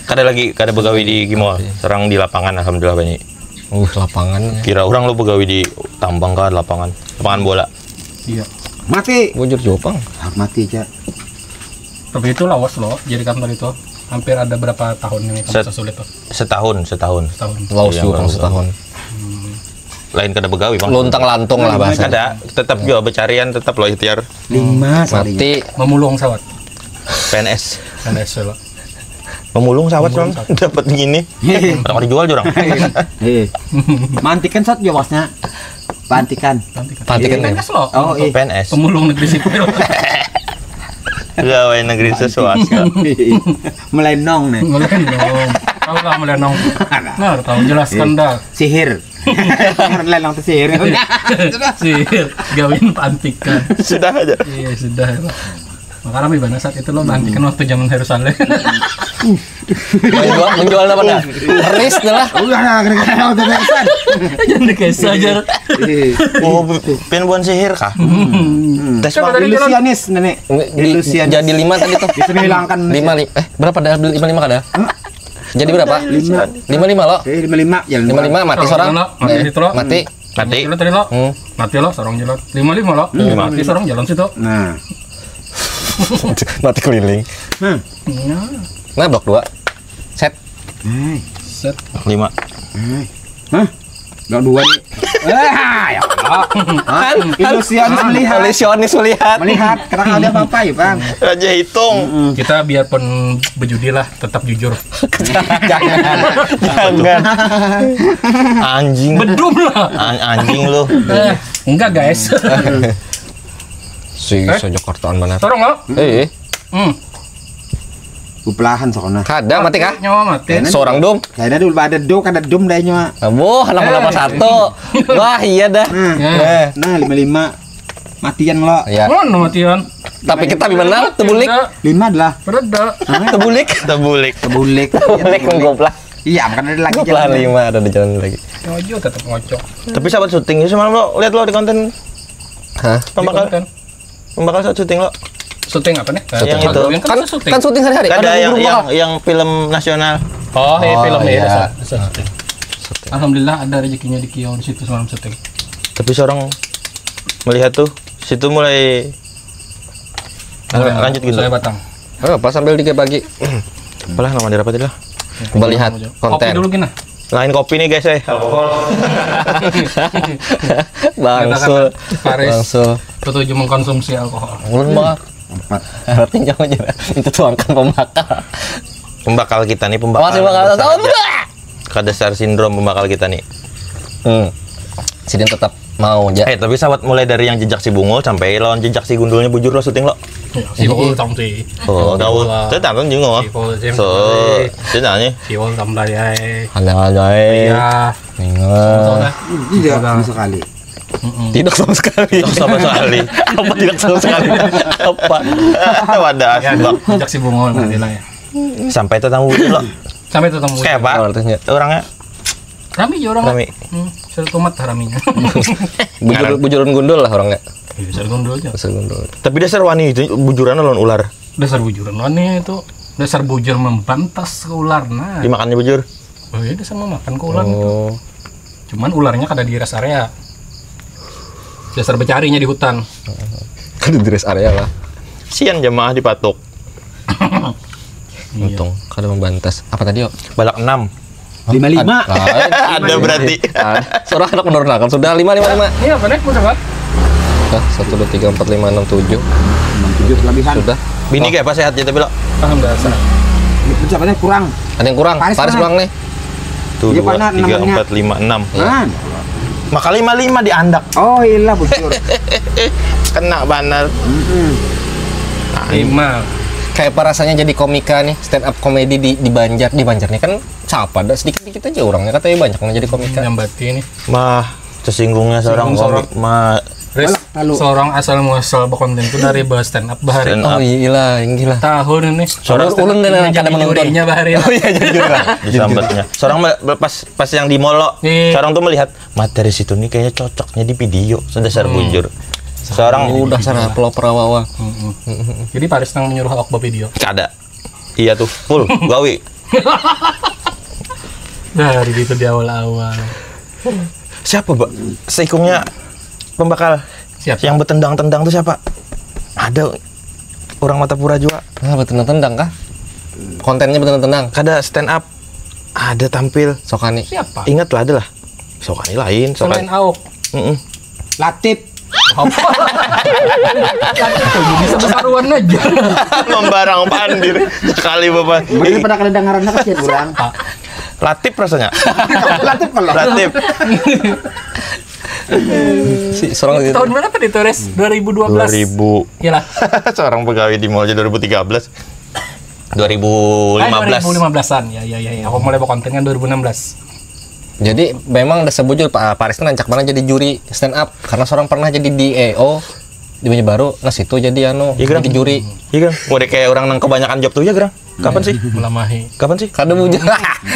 Kada lagi kada begawi di mall. Serang di lapangan alhamdulillah banyak. Uh lapangan. Kira orang lo begawi di tambang kan lapangan. Lapangan bola. Iya. Mati. Bujur jopang. Ah, mati aja. Tapi itu lawas loh jadi kantor itu. Hampir ada berapa tahun ini kamu sulit tuh? Setahun, setahun. Setahun. Lawas iya, juga setahun. Hmm. Lain kada begawi bang. Luntang lantung lah bahasa. Kada, tetap juga bercarian, tetap loh ikhtiar. Lima. Mati. Memulung sawat. P N S. P N S loh. Memulung sawat bang. Dapat gini. Kalau dijual jurang. Mantikan sawat jawasnya. Pantikan. Pantikan. Pantikan. P N S loh. Oh, iya. P N S. Pemulung negeri sipil. Pegawai negeri swasta. Melenong nih. Melenong. Tahu lah melenong. Nah, tahu jelaskan dah. Sihir. Melenong tuh sihir. Sihir. Gawin pantikan. Sudah aja. Iya, sudah. Maka rame banget saat itu lo bantikan waktu zaman Heru Saleh. Menjual, menjual apa dah? Keris dah lah. Udah lah, kira-kira udah beresan. Jangan dikesa aja. Oh, pian buan sihir kah? Hmm. Tes coba tadi Ilusianis nenek. Ilusianis. Jadi lima tadi tuh. Bisa menghilangkan. Lima, eh berapa dah? Lima lima kada? Jadi berapa? Lima. Lima lima lo. Eh, lima lima, jalan Lima dua. lima mati Sorong seorang. jalan, mati Eh, situ lo. Mati. Mati lo tadi lo. Hmm. Mati lo, sorong jalan. Lima lima lo. Lima. Mati sorong jalan situ. Nah, Mati keliling. nah, Iya. Nah, blok dua. Set. eh, Set. Lima. eh, hah? Blok dua nih. Ah, ya Allah. Kan Ilusionis melihat. Ilusionis melihat. Melihat, karena ada apa-apa ya, Bang. Raja hitung. Kita biarpun berjudi lah, tetap jujur. Jangan. Jangan. Anjing. Bedum lah. An- anjing lu. Eh, enggak guys. Si so Jakartaan mana? Sorong lo. Eh, Hmm. Gue pelahan soalnya. Kada mati kah? Nyawa mati. Seorang dum. Kayaknya dulu ada do, kada dum dah nyawa. Abuh, anak Eh. Kelapa Satu. Wah, iya dah. Nah, Ya. Eh, nah lima lima matian lo. ya. Mana matian? Tapi kita menang, tebulik. Tidak. Lima adalah Berada. Tebulik. Tebulik. Tebulik. Tebulik menggoblak. Iya, kan ada lagi Goblak jalan. Lima ada di jalan lagi. Ojo tetap ngocok. Tapi sahabat syuting semalam lo lihat lo di konten Hah? pembakal. Konten. Pembakal saat syuting lo. Syuting apa nih? Yang itu. Yang Kan syuting. Kan syuting hari-hari. Ada Kadang yang buru-buru yang bakal. Yang film nasional. Oh, iya Oh, film ya. Iya. Dasar, dasar syuting. Alhamdulillah ada rezekinya di Kio di situ semalam syuting. Tapi seorang melihat tuh situ mulai lanjut gitu. Saya batang. Oh, pas sambil tiga pagi. Apalah nama dia apa tadi lah? Melihat Kopi konten. Dulu gini. Lain kopi nih guys eh. Bangsul. Paris. Bangsul. Setuju mengkonsumsi alkohol. Ulun mah. Artinya apa aja? Itu tuangkan pembakal. Pembakal kita nih pembakal. Masih bakal tahu. Kada sar sindrom pembakal kita nih. Hmm. Sidin tetap mau aja. Eh tapi sahabat mulai dari yang jejak si Bungul sampai lawan jejak si Gundulnya bujur lo syuting lo. Ya, si Bogor tahu sih. Oh, tahu. Lah. Saya tahu juga. Si Paul James So, tadi. saya tanya. Si Wall tambah ya. Ada ada eh. Ya. Ingat. Tahu dah. Tidak sama sekali. Tidak sama sekali. Sama sekali. Apa tidak sama sekali? Apa? Wadah Ya, asbak. Jejak si Bungul nanti lah ya. Sampai tetamu gitu lo. Sampai ketemu. Kayak apa? Artinya. Orangnya Rami aja orang. Rami. Hmm, sudah tumat raminya. Bujur, bujuran gundul lah orangnya. Ya, sudah gundul aja. Asal gundul. Tapi dasar wani itu bujuran lawan ular. Dasar bujuran wani itu. Dasar bujur membantas ke ular nah. Dimakannya bujur. Oh iya, dasar memakan ke ular itu. Oh. Cuman ularnya kada di rest area. Dasar bercarinya di hutan. Kan di rest area lah. Sian jamaah dipatuk. Untung kada membantas. Apa tadi yo? Balak enam. Lima lima. Ah, Ada berarti. ah, seorang anak menurun akal sudah lima lima lima. Iya, benar udah, Pak. Sudah satu dua tiga empat lima enam tujuh. Enam tujuh kelebihan. Sudah. Bini kayak apa sehat ya tapi lo? Paham dasar. Itu siapanya kurang. Ada yang kurang. Paris Paris kurang. Kurang nih. Tuh Iya, dua, panas tiga, namanya. Empat, lima, enam. Nah, Maka lima lima diandak. Oh ilah bujur. Kena banar. Mm-mm. Lima. Kayak apa rasanya jadi komika nih, stand up comedy di di Banjar, di Banjar nih kan siapa ada sedikit dikit aja orangnya katanya banyak yang jadi komika. Nyambati nih. Mah tersinggungnya seorang Singgung komik mah Terus Lalu. Seorang asal muasal berkonten itu dari bahas stand up bahari. Stand Oh iya lah, yang gila. Tahun ini. Seorang Ulun dan kada menonton. Jurinya bahari. Oh iya jujur lah. Disambatnya. Seorang me- pas pas yang di mall lo, Iya. seorang tuh melihat materi situ nih kayaknya cocoknya di video. Sudah dasar Hmm. bujur. Seorang Udah sana pelopor awal. Mm-mm. Jadi Paris nang menyuruh awak bawa video. Kada. Iya tuh full gawi. Dari itu di awal-awal. Siapa, Mbak? Seikungnya pembakal Siapa? Yang bertendang-tendang tuh siapa? Ada orang Martapura juga. Nah, bertendang-tendang kah? Kontennya bertendang-tendang. Kada stand up. Ada tampil. Sokani. Siapa? Ingat lah, ada lah. Sokani lain, Selain Sokani. Awok. Mm-mm. Latip. Apa? Bisa berkaruan aja. Membarang pandir sekali bapak. Mungkin pada kedengarannya kasihan orang. Latip rasanya. Latip kalau. Latip. Si seorang itu. Tahun berapa nih Torres? dua ribu dua belas. dua ribu. Iyalah. Seorang pegawai di mall aja dua ribu tiga belas. dua ribu lima belas. Eh, dua ribu lima belasan. Ya, ya, ya, ya. Aku mulai berkonten kan dua ribu enam belas. Jadi memang udah sebujur Pak Paris tuh rancak banget jadi juri stand up karena seorang pernah jadi D A O di Banjarbaru, nah situ jadi anu Iya, Gerang. jadi juri. Iya kan? Udah kayak orang yang kebanyakan job tuh ya, Gerang. Kapan sih? Melamahi. Kapan sih? Kada bujur.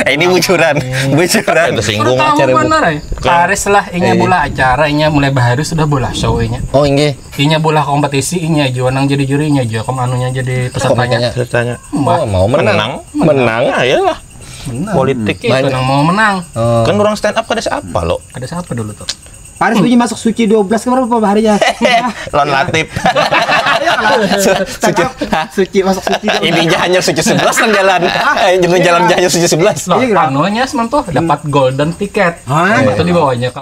Eh, ini bujuran. Bujuran. Tersinggung. Tahu Acara benar ya? Iya. Paris lah, inya Iya. bola acara, inya mulai bahari sudah bola show inya. Oh, inggih. Inya bola kompetisi, inya jua nang jadi juri, inya jua kom anunya jadi pesertanya. Komikanya. Saya tanya. Oh, mau menang. Menang. Menang. Nah, iyalah. Politik. Itu nang mau menang. Oh. Kan orang stand up kada siapa lo. Ada siapa dulu tuh? Paris punya masuk suci dua belas kemarin berapa hari ya? Lon Latip. Stand up, suci masuk suci. Ini aja hanya suci sebelas nang jalan. Ini jalan aja hanya suci sebelas. Loh, Iya, kenapa? Anunya semen tuh dapat golden ticket. Hah? Itu dibawanya ke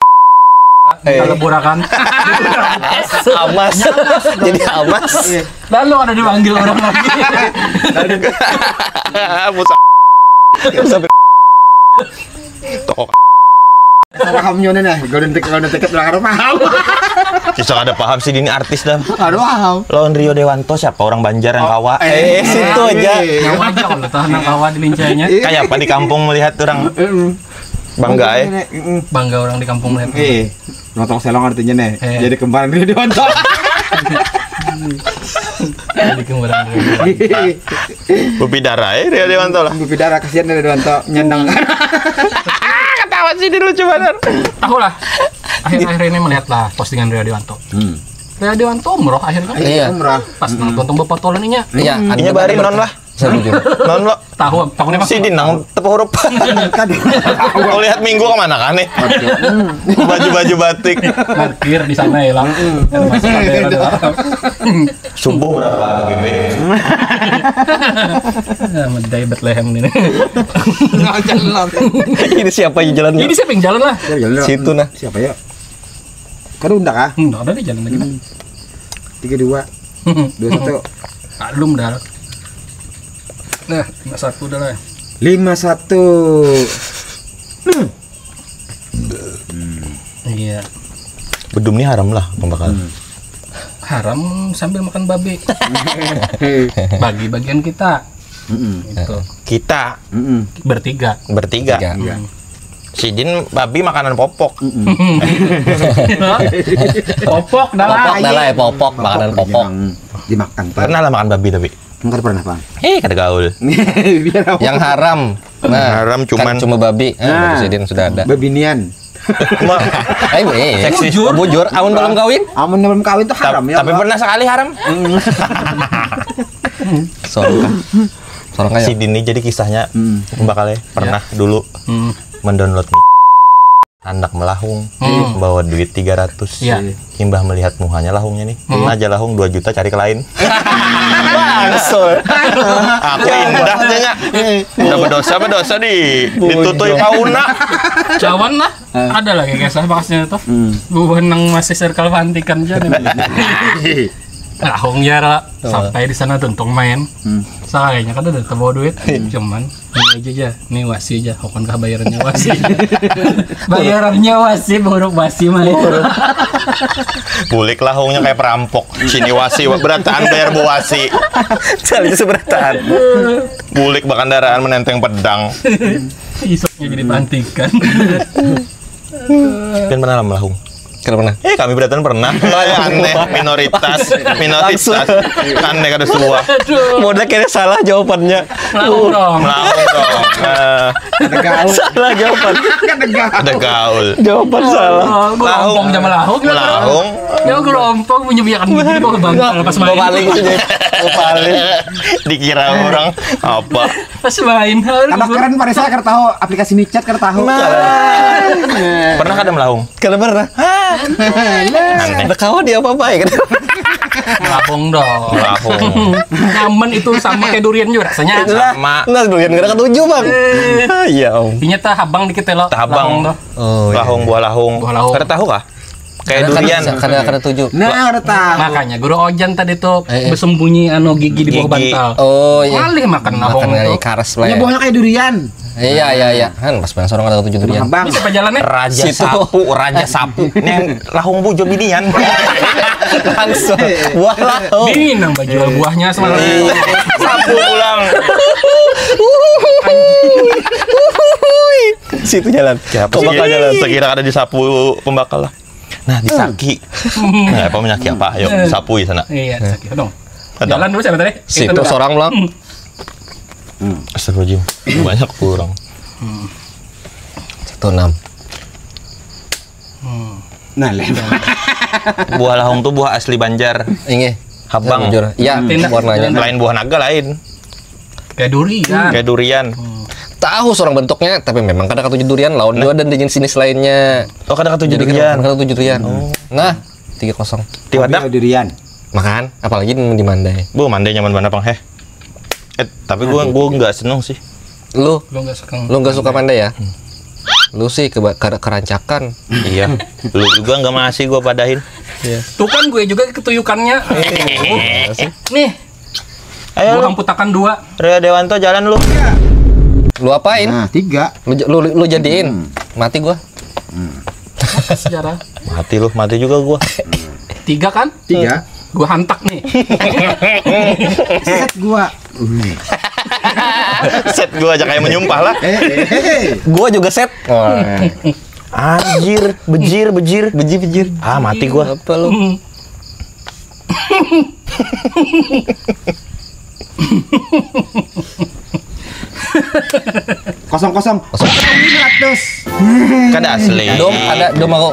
Eh. Kalau burakan. Amas. Jadi amas. Lalu ada dipanggil orang lagi. Musa. Sampai toko Pahamnya nih, golden ticket, golden ticket udah kada paham. Bisa ada paham sih ini artis dah. Aduh paham. Lawan Rio Dewanto siapa orang Banjar yang kawa? Eh, Eh, situ aja. iya. Yang aja kalau tahan kawa di lincahnya. Kayak apa di kampung melihat orang bangga eh. Mm-mm. Bangga orang di kampung lihat. Eh, nonton selong artinya nih. Eh. Jadi kembaran Rio Dewanto. Jadi kembaran. Bupidara eh Rio Dewanto lah. Bupidara kasihan Rio Dewanto nyandang. Ketawa sih ini lucu banget. Tahu lah. Akhir-akhir ini melihat lah postingan Rio Dewanto. Hmm. Rio Dewanto umroh akhirnya. Iya. Umrah. Pas nang tonton bapak toloninya. Iya. Inya bari non lah. Saya jujur. Non lo. Tahu, tahu nih mas. Si Dinang tepuk huruf. Kau lihat minggu kemana kan nih? Baju-baju batik. Parkir di sana ya lah. Masuk kamera doang. Subuh berapa G B? Nah, medai Bethlehem ini. Ini siapa yang jalan? Ini siapa yang jalan lah? Ya, jalan. Situ nah. Siapa ya? Kada unda kah? Hmm, udah ada di jalan lagi. Tiga dua, dua satu, Maklum dah. Nah, lima satu dah lah. Lima satu. Iya. Bedum nih haram lah pembakal. Haram sambil makan babi. Bagi bagian kita. Gitu. Kita Bertiga. Bertiga. Tiga. Sidin babi makanan popok. Popok dah lah. Popok dah lah ya, popok, makanan popok. Dimakan. Pernah lah makan babi tapi. Enggak pernah bang. Eh kada gaul. Biar apa? Yang haram. Nah, Haram cuman kan cuma babi. Nah. Sidin sudah ada. Babi nian. Ma- Eh, eh, Seksis. Bujur, amun belum kawin. Amun belum kawin tuh haram ya. Tapi pernah sekali haram. Sorang kah? Sorang kah ya? Sidin ini jadi kisahnya pembakalnya pernah dulu mendownload mi- anak melahung bawa duit tiga ratus. Iya. Imbah melihat muhanya lahungnya nih. Nah, aja lahung dua juta cari ke lain. Langsung. Aku indah aja. Udah berdosa berdosa di ditutui pauna. Cawan lah. Ada lagi kisah pakasnya tuh. Bubuhan nang masih circle pantikan aja nih. Lahung ya lah. Sampai di sana tuntung main. Sekalinya kada ada bawa duit. Cuman ini aja aja. Nih wasi aja. Hukum kah bayarannya wasi? Bayarannya wasi, buruk wasi main. Bulik lahungnya kayak perampok. Sini wasi berataan bayar bu wasi. Cali seberataan. Bulik bakandaraan menenteng pedang. Isuknya jadi pantikan. Kan pernah lah melahung. Kada pernah. Eh kami beratan pernah. Lah ya aneh, minoritas, minoritas. Aneh kada suah. Modal kayaknya salah jawabannya. Melahung dong. Melahung dong. Eh, Ada gaul. Salah jawaban. ada gaul. Jawaban salah. Oh, gelompong jam melahung. Melahung. Ya gelompong punya biakan gigi di bawah bantal pas main. Paling sini. Paling dikira orang apa? Pas main. Tambah keren pada saya kada tahu aplikasi micat kada tahu. Pernah kada melahung? Kada pernah. Aneh. Ada kawan dia apa apa ya kan? Melahung dong. Melahung. Nyaman itu sama kayak durian juga rasanya. Sama. Nah, durian kada ketujuh bang. Ah, iya om. Inya tah habang dikit ya lo. Tah habang. Lahung tuh. Oh, iya. Lahung buah lahung. Buah lahung. Kada tahu kah? Kayak Kada durian. bisa, kada kada tujuh. Nah, kada tahu. Makanya guru Ojan tadi tuh Eh, eh. bersembunyi anu gigi di bawah Gigi. bantal. Oh iya. Malih makan Makan lahung dari tuh. Karas lah Ya ya. buahnya kayak durian. Iya iya iya. Kan pas penasaran kada ketujuh durian. Abang. Ini siapa jalannya? Raja Situ. Sapu, Raja Sapu. Nih lahung bujo binian. Langsung. Wah. Bini nang bajual buahnya semalam. Sapu pulang. Situ jalan. Siapa Pembakal sih? Jalan. Sekira kada disapu pembakal lah. Nah, disaki. Nah, apa menyaki apa? Ayo, sapu di sana. Iya, sakit dong. Ada. Jalan dulu siapa tadi? Situ seorang bang. Astagfirullahaladzim. Banyak kurang. Satu enam. Nah, leh. Buah lahung tuh buah asli Banjar. Ini. Habang. Jujur. Ya, Tindak. warnanya. Lain buah naga lain. Kayak durian. Kayak durian. Tahu seorang bentuknya, tapi memang kada katuju durian. Lawan juga dan jenis-jenis lainnya. Oh, kada katuju Jadi durian. Kada katuju durian. Nah, tiga kosong. Tiwadak. Hobi durian. Makan, apalagi di mandai. Bu, mandai nyaman banget, Bang. Heh. Eh, tapi gua gua nggak seneng sih. Lu, Lu nggak suka. Lu nggak suka mandai ya? Lu sih keba- kar- kerancakan. Iya. Lu juga nggak masih gua padahin. Tuh kan gue juga ketuyukannya. Nih, Ayo gua lu, hamputakan dua. Rio Dewanto, jalan lu. Lu apain? Nah, tiga. Lu j- lu lu jadiin. Mati gua. Sejarah. Mati lu, mati juga gua. Tiga kan? Tiga. Gua hantak nih. Set gua. Set gua aja kayak menyumpah lah. Eh, eh, eh. Gua juga set. Anjir, bejir, bejir. Bejir bejir. Ah, mati gua. Apa lu? Kosong kosong. Seratus. Kada asli. Dom ada dom aku.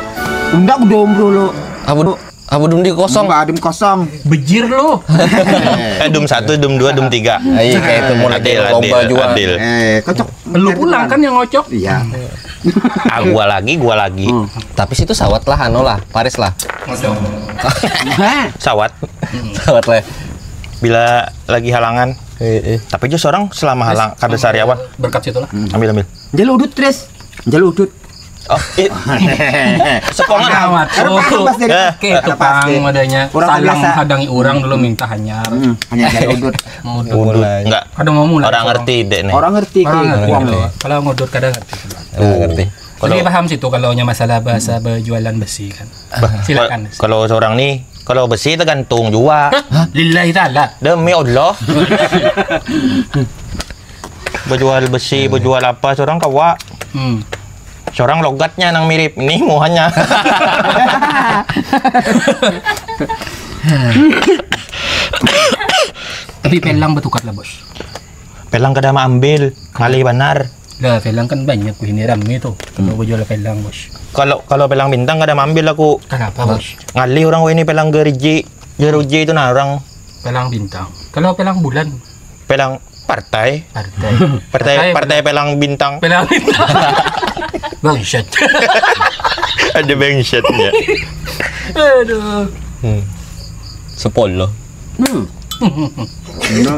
Unda dom dulu. Abu abu dom di kosong. Mbak Adem kosong. Bejir lu. Eh, dum satu, dum dua, dum tiga. Iya kayak itu mulai Adil, dari lomba adil, juga. Adil. Eh, kocok. Lu pulang kan yang ngocok. Iya. Ah, gua lagi, gua lagi. Tapi situ sawat lah anu lah, paris lah. Ngocok. Sawat. Sawat lah. Bila lagi halangan. Eh, eh. Tapi juga seorang selama halang kada sariawan. Berkat situ lah. Ambil, ambil. Jalu udut, Tris. Jalu udut. Oh, i- sepongan. Amat. Karena paham pasti. Eh, Oke, Karena tukang pasti. Modanya Orang salang biasa. Hadangi orang dulu minta hanyar. Hmm, hanya jalu udut. Mau Udut. Enggak. Kada mau mulai. Orang ngerti deh nih. Orang ngerti Orang kayak ngerti. uang. Kalau ngudut kada ngerti. Nah, ngerti. Jadi paham situ kalau nya masalah bahasa berjualan besi kan. Silakan. Kalau seorang nih, kalau besi tergantung juga. Lillahi ta'ala. Demi Allah. Berjual besi, berjual apa, seorang kawa. Hmm. Seorang logatnya nang mirip. Nih muhanya. Tapi pelang betukat lah, Bos. Pelang kada maambil, ngalih banar. Lah, pelang kan banyak ini rame tuh. Kalau jual pelang, Bos. Kalau kalau pelang bintang kada maambil aku. Kenapa, Bos? Ngalih orang ini pelang geriji, jeruji itu nah orang Pelang bintang. Kalau pelang bulan, pelang partai. Partai. Partai partai pelang bintang. Pelang bintang. Bangsat. Ada bengsetnya. Aduh. Sepuluh. Hmm.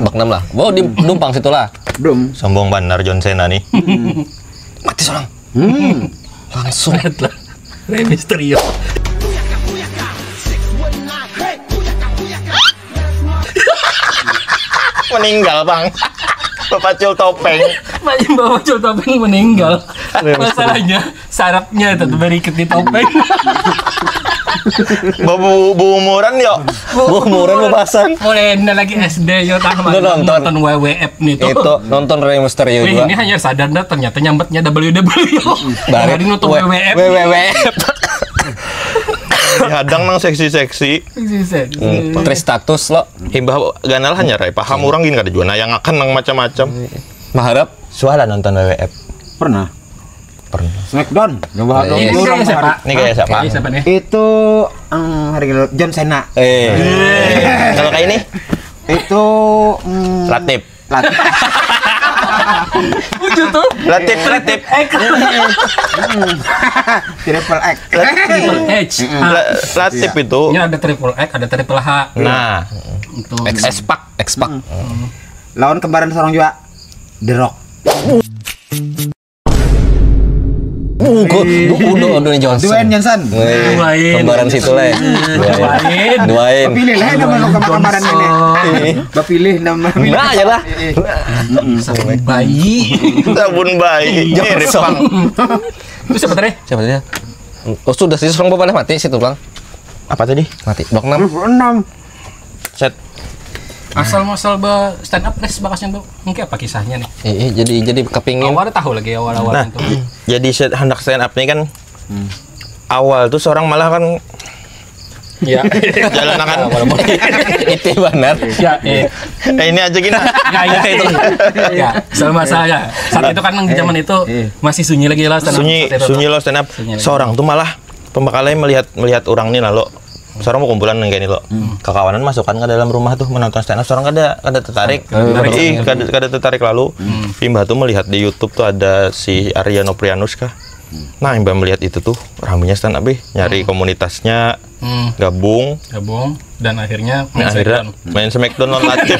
Bak enam lah. Wow, di dumpang situ lah. Dum. Sombong banar John Cena nih. Mati seorang. Hmm. Langsung. Lah. Rey Mysterio. Meninggal, Bang. Bapacul topeng. Bapacul topeng meninggal. Masalahnya sarapnya itu berikut di topeng. Bu, bu, bu umuran yo. Bu umuran mau pasang. Mulai anda lagi S D yo tamat Lu nonton. Nonton W W F nih tuh. Itu nonton Rey Mysterio Wih, juga. Ini hanya sadar dah ternyata nyambatnya W W F. Dari Hari nonton W- W W F. W W F. Dihadang nang seksi-seksi. Sisa. Terus status lo. Himbah ganal hanya rai paham orang gini kada jua nayangakan nang macam-macam. Maharap. Suara nonton W W F. Pernah. Pernah. Smackdown. Nyoba Iya. Ini dulu kayak orang siapa? hari. Ini kayak siapa? Ini siapa nih? Itu em, hari gelo- John Cena. Eh. Kalau kayak ini, Itu em, Latif. Latif. Lucu tuh. Latif, Latif. Triple X. Triple H. Ah, La- Latif itu. Ini ada triple X, ada triple H. Nah, Itu. Ekspak. Ekspak. Lawan kembaran seorang juga. The Rock. Buku, buku udah udah Johnson. Dwayne Johnson. Weh, Dwayne. Kembaran situ leh. Dwayne. Dwayne. Pilih lah nama lo kembaran ini. Pilih nama. Nah, aja lah. Sabun bayi. Sabun bayi. Mirip, Bang. Itu siapa tadi? Siapa dia? Oh, sudah sih, orang boleh mati situ, Bang. Apa tadi? Mati. Blok enam. Enam. Set. Asal muasal ba stand up Res bakasnya tuh. Mungkin apa kisahnya nih? Eh, eh, jadi jadi kepingin. Awal tahu lagi awal-awal Nah, itu. Jadi set, hendak stand up nih kan, awal tuh seorang malah kan Ya. jalan akan Itu benar. Ya, eh. Eh, ini aja gini. Ya, ya, itu. Ya, selama saya saat itu kan di zaman itu Eh. masih sunyi lagi lah stand up Sunyi saat itu. Sunyi lo stand up. Sunyi lagi. Seorang tuh malah pembakalai melihat melihat orang nih lalu Seorang mau kumpulan yang kayak ini loh. Kakawanan masukkan ke dalam rumah tuh menonton stand up. Seorang kada kada tertarik. Ih, kada kada tertarik lalu. Imbah tuh melihat di YouTube tuh ada si Arya Noprianus kah. Nah, imbah melihat itu tuh ramenya stand up ih, nyari komunitasnya, gabung. Gabung dan akhirnya Nah, akhirnya main Smackdown lawan Latif.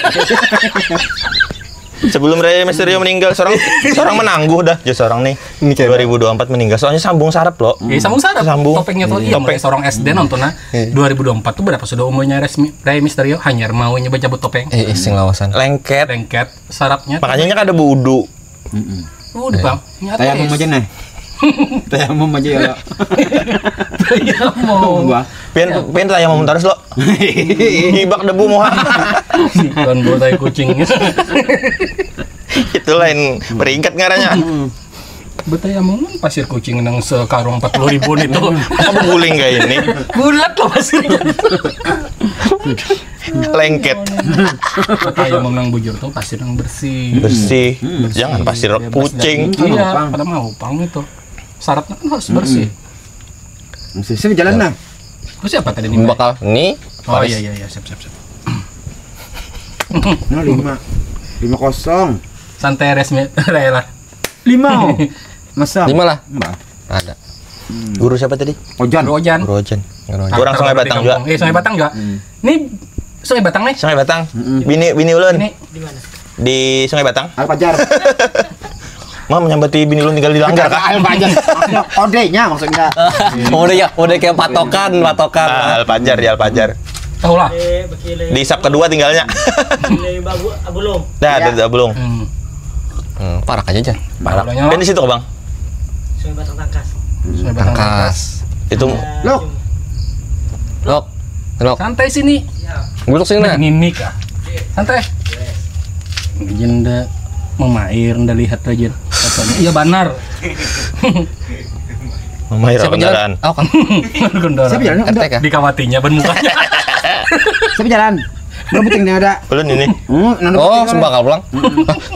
Sebelum Rey Mysterio meninggal, seorang seorang menangguh dah, ya seorang nih. Dua ribu dua puluh empat meninggal, soalnya sambung sarap loh. Ya, sambung sarap. Sambung. Topengnya tuh iya, mulai seorang S D nonton nah. Dua ribu dua puluh empat tuh berapa sudah umurnya Rey Mysterio? Hanyar mau nyoba cabut topeng. Eh, eh, sing lawasan. Lengket. Lengket sarapnya. Makanya kada budu. Udah bang. Tayamum aja nih. Tayamum aja ya lo. Tayamum. Wah. Pian pian tayamum terus lo. Hibak debu muha. Kan bau tai kucing. Itu lain peringkat ngarannya. Betayamum pasir kucing nang sekarung empat puluh ribu itu. Apa guling kayak ini? Bulat loh pasirnya. Lengket. Betayamum nang bujur tuh pasir yang bersih. Bersih. Jangan pasir kucing. Iya, pada mau pang itu. Syaratnya kan harus bersih. Masih sih jalan nah. Terus siapa tadi nih? Bakal nih. Oh iya iya iya siap siap siap. Nah lima, lima kosong. Santai resmi rela. Lima. Oh. Masa? Lima lah. Mbak. Ada. Guru siapa tadi? Ojan. Rojan. Rojan. Orang Sungai Batang juga. Eh Sungai Batang juga. Ini Sungai Batang nih. Sungai Batang. Bini bini ulun. Ini Di Sungai Batang. Alpajar. Mau menyambati bini ulun tinggal di langgar kah? Alpajar. Kodenya maksudnya. Udah ya, udah kayak patokan, patokan. Ah, Alpajar di Alpajar. Tahu lah. Di sub kedua tinggalnya. Dah, ada belum. Hmm. Hmm, parak aja aja. Parak. Tahulah. Kan di situ, Bang. Sungai Batang Tangkas. Sungai Batang. Tangkas. Itu Lok. Lok. Lok. Santai sini. Duduk sini nah. Ini nih kah. Santai. Jenda memair nda lihat aja. Iya benar. Mamair Siapa kendaraan. jalan? Oh, kan. Kendaraan. Siapa jalan? R T kah? Dikawatinya ban mukanya. Siapa jalan? Berapa tinggi ada? Ulun ini. Hmm, nanu Oh, tinggal. Sembakal pulang.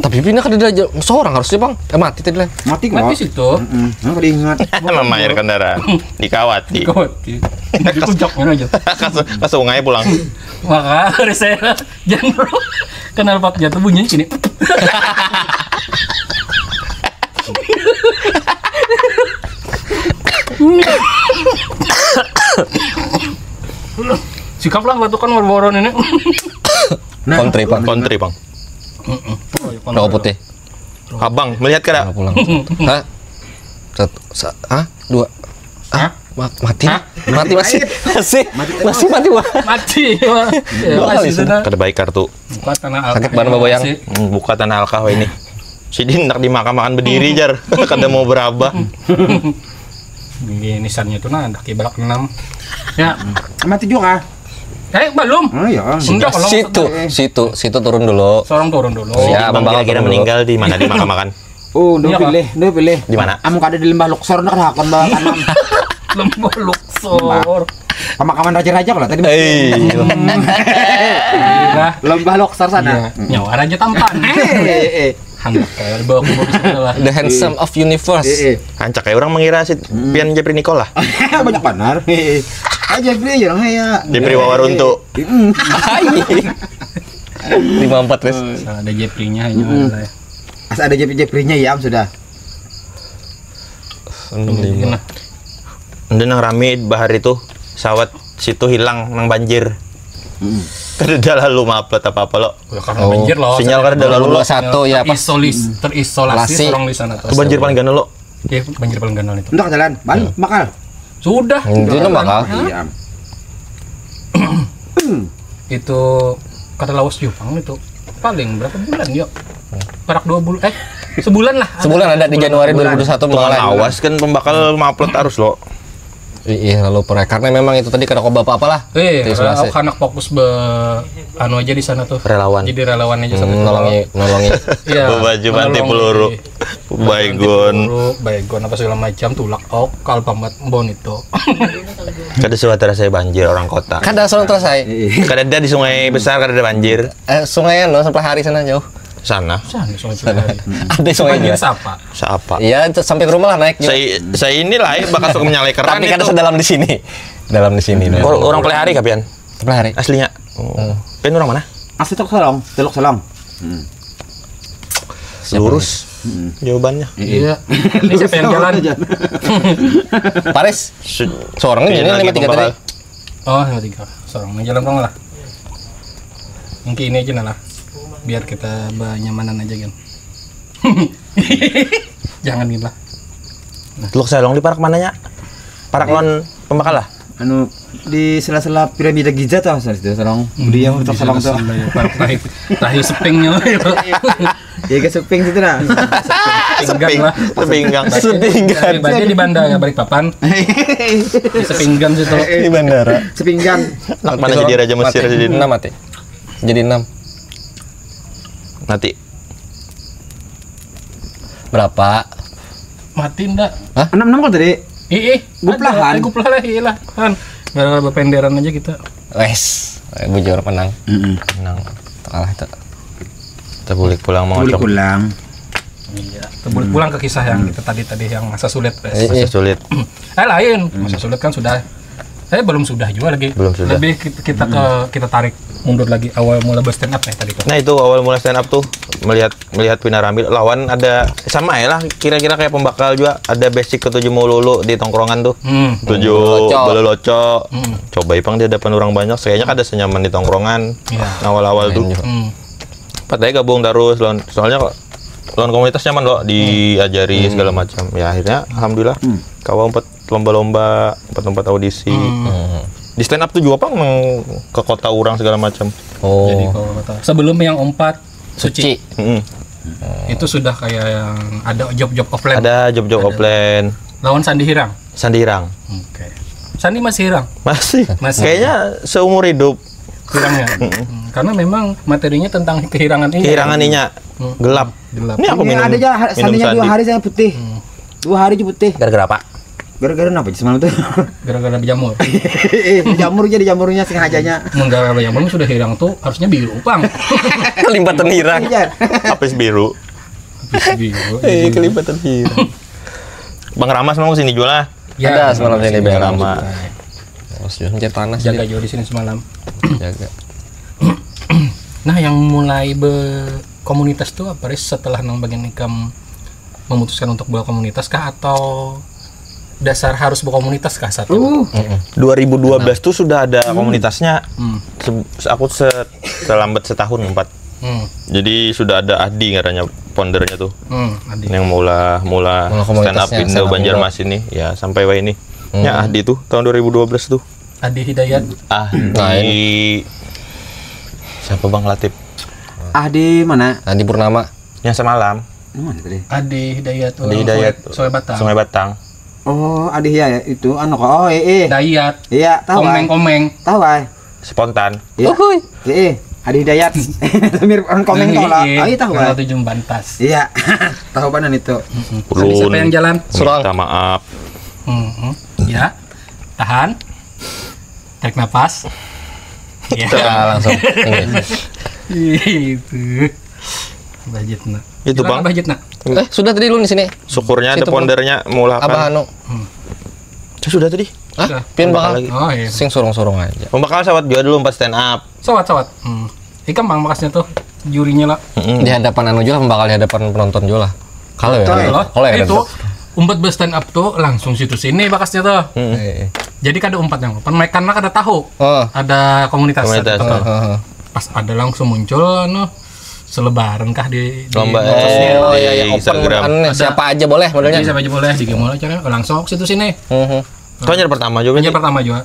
Tapi pindah kada ada seorang harusnya, Bang. Eh, mati tadi lah. Mati Mati kok. Situ. Hmm, nang kada ingat. Mamair kendaraan. Dikawati. Kawati. Di puncak mana aja. Ke su- ke sungai pulang. Maka hari saya jangan bro. Kenal pot jatuh bunyinya gini. Sikap lah batukan warboron ini. Kontri, Bang. Kontri, Bang. Rokok putih. Abang melihat kada? Pulang. Hah? Satu, sa, ah, dua. Ah, ma- mati. Mati masih. Masih. Masih mati, Bang. Mati. Ya, Dua kali masih sudah. sudah. Kada baik kartu. Buka tanah Sakit banar babayang. Masih. Hmm, buka tanah alkah ini. Sidin nak dimakam-makan berdiri jar. Kada mau berabah. Ini nisannya tuh nah, daki balak enam. Ya. Mati juga. Eh, belum. Oh iya. Enggak kalau Situ, situ, situ turun dulu. Seorang turun dulu. Ya, Abang membawa kira-kira turun dulu. Meninggal di mana dimakamkan? Oh, udah Iya, pilih, udah pilih. Di mana? Amun kada di lembah Luxor nak hakon bawa kanan. Lembah Luxor. Pemakaman raja-raja lah tadi. Eh, Nah, Lembah Luxor sana. iya. Nyawa raja tampan. Eh, eh, eh. Handak kayak bawa aku bawa ke sana lah. the handsome of universe. Eh, eh. Ancak kayak orang mengira si Pian Jepri Nicole lah. Banyak banar. Eh, eh. Aja beli ya orang ya. Jepri Wawaruntu. Lima empat, Res. Nah, ada Jeffrey-nya hanya ada. Asa ada Jepri-Jeprinya ya sudah. Nah, Enda nang rami bahari tuh sawat situ hilang nang banjir. Kada lalu maupload apa-apa lo. Ya, karena banjir loh. Sinyal kada lalu lo. Dua satu ya, pas Terisolis, terisolasi Lasi. Orang di sana tuh. Itu banjir paling gana lo. Iya, banjir paling ganal itu. Enggak jalan. Balik bakal. Sudah. Itu nang bakal. Iya. Itu kata lawas Jepang itu paling berapa bulan yuk? Parak dua bulan eh sebulan lah. Sebulan ada di Januari dua ribu dua puluh satu Tukang mulai. Lawas kan pembakal maupload harus lo. Iya, lalu proyek karena memang itu tadi kada kau bapak apalah. Eh, Terisolasi. Aku anak fokus be anu aja di sana tuh. Relawan. Jadi relawan aja Hmm, sampai tua. Nolongi, nolongi. Iya. Baju anti Menolong peluru. di- Baygon. Peluru, Baygon apa segala macam tulak kok kalau pamat bon itu. Kada suah terasa banjir orang kota. Kada soal terasa. Kada ada di sungai besar kada ada banjir. Eh, sungai anu sampai hari sana jauh. Sana. Sana soal hari. Ada sungai Banjir juga. Siapa? Siapa? Iya, itu sampai ke rumah lah naik juga. Saya saya inilah ya bakal suka menyalai keran Tapi kada itu. sedalam di sini. dalam di sini. Or- orang Pelihari kapian? Pelihari. Aslinya. Oh. Pian orang mana? Asli Teluk Salong. Teluk Salong. Lurus jawabannya. Iya. Ini siapa yang jalan? Paris. Seorang ini Lagi lima tiga tadi. pembakal. Oh, yang tiga. Seorang yang jalan lah. Mungkin ini aja lah. Biar kita nyamanan aja kan. Jangan gila. Teluk Salong di parak mananya? Parak lawan pembakal lah. Anu di sela-sela piramida Giza tuh asal situ Salong. Di yang Teluk Salong tuh. Tahi sepingnya. Ya ke seping situ nah. Sepinggan lah. Sepinggan. Sepinggan. Daripada di bandara Balikpapan. Di sepinggan situ. Di bandara. Sepinggan. Nak mana jadi raja Mesir jadi. Enam mati. Jadi enam. Nanti Berapa? Mati ndak? Enam enam kok tadi. Ih, ih. Guplahan. Guplahan, iya lah. Kan. Gara-gara berpenderan aja kita. Wes, bujur menang. Menang. Kalah itu. Kita bulik pulang mau Boleh ngocok. Pulang. Iya. Kita bulik pulang ke kisah yang kita tadi tadi yang masa sulit, guys. Iya. Masa sulit. Eh lain, masa sulit kan sudah. Eh belum sudah juga lagi. Belum sudah. Lebih kita, kita ke kita tarik mundur lagi awal mula berstand up nih tadi tuh. Nah itu awal mula stand up tuh melihat melihat pina rami lawan ada sama ya lah kira-kira kayak pembakal juga ada basic ketujuh mau lulu di tongkrongan tuh Hmm. tujuh Loco. Bulu loco coba ipang di hadapan orang banyak kayaknya kada senyaman di tongkrongan Iya. awal-awal tuh Hmm. padahal gabung terus lawan soalnya kok lawan komunitas nyaman loh diajari segala macam ya akhirnya alhamdulillah kawa empat lomba-lomba empat-empat audisi di stand up tuh juga pang nang ke kota orang segala macam Jadi Oh. kalau kata sebelum yang empat suci Suci. Mm-mm. itu sudah kayak yang ada job-job offline. Ada job-job offline Lawan Sandi Hirang. Sandi Hirang Oke. Sandi masih Hirang. masih Masih. Kayaknya seumur hidup Hirang ya. Hmm, karena memang materinya tentang kehirangan ini. Kehirangan inya gelap Gelap. Ini apa Ini minum? Ada aja ha- Minum sandinya dua sandi. Hari saya putih. Dua hari aja putih. Gara-gara apa? Gara-gara apa sih semalam tuh? Gara-gara berjamur. Jamur jadi jamurnya sengajanya. Menggara berjamur sudah hirang tuh harusnya biru pang. Kelimpatan hirang. Iya. Apis biru. Biru. Eh, kelimpatan hirang. Bang Rama sama sini juga lah. Ya, Ada semalam sini Bang. Rama. Terus juga mencari tanah Jaga sih. juga di sini semalam. Jaga. Nah, yang mulai berkomunitas tuh apa Riz, setelah nang bagian ikam memutuskan untuk berkomunitas kah atau dasar harus berkomunitas kah satu? Uh, dua ribu dua belas tuh sudah ada komunitasnya. Hmm. Se- aku se- terlambat setahun empat. Hmm. Jadi sudah ada Ahdi ngarannya foundernya tuh. Hmm, Adi. Yang mula mula Mula stand up komunitasnya, Indo stand up Banjarmasin nih. Ya sampai wah ini. Ya Ahdi tuh tahun dua ribu dua belas tuh. Adi Hidayat. Ahdi siapa Bang Latif? Ah di mana? Nah, di Purnama. Yang semalam. Yang mana tadi? Adi Hidayat. Ahdi Hidayat. Sungai Batang. Sungai Batang. Oh, Adi ya itu anu kok. Oh, eh, eh. Dayat. Iya, tahu. Komeng-komeng. Tahu, ay. Spontan. Iya. Eh, eh. Adi Hidayat. Mirip orang komeng kok lah. Ayo tahu, Kenal ay. Tujuh Bantas. Iya. Tahu mana itu? Tadi siapa yang jalan? Surang. Minta maaf. Hmm, hmm. Ya. Tahan. Tarik napas. Ya. Ya, langsung. Itu. Budget nak. Itu, Bang. Budget nak. Eh, sudah tadi lu di sini. Syukurnya ada Situ, Bang. Foundernya mula Abah anu. Itu sudah tadi. Hah? Pian bakal lagi. Oh iya. Sing surung-surung aja. Pembakal sawat juga dulu empat stand up. Sawat sawat. Hmm. Ikam bang bakasnya tuh jurinya lah. Di hadapan anu juga lah, bakal di hadapan penonton juga lah. Kalau ya. Betul. Loh, Kalau ya. itu umpat berstand up tuh langsung situ sini bakasnya tuh. Eh, eh. Jadi kada umpat yang open mic karena kada tahu Oh. ada komunitas. Komunitas, Gitu. Heeh. Pas ada langsung muncul anu selebaran kah di, di Lomba, medsosnya. eh, Oh di ya, ya, open Instagram. anu nih, Ada. Siapa aja boleh modelnya. Jadi siapa aja boleh di gimana caranya langsung ke situ sini. Mhm. Itu hanya pertama juga. Hanya Berarti? Pertama juga.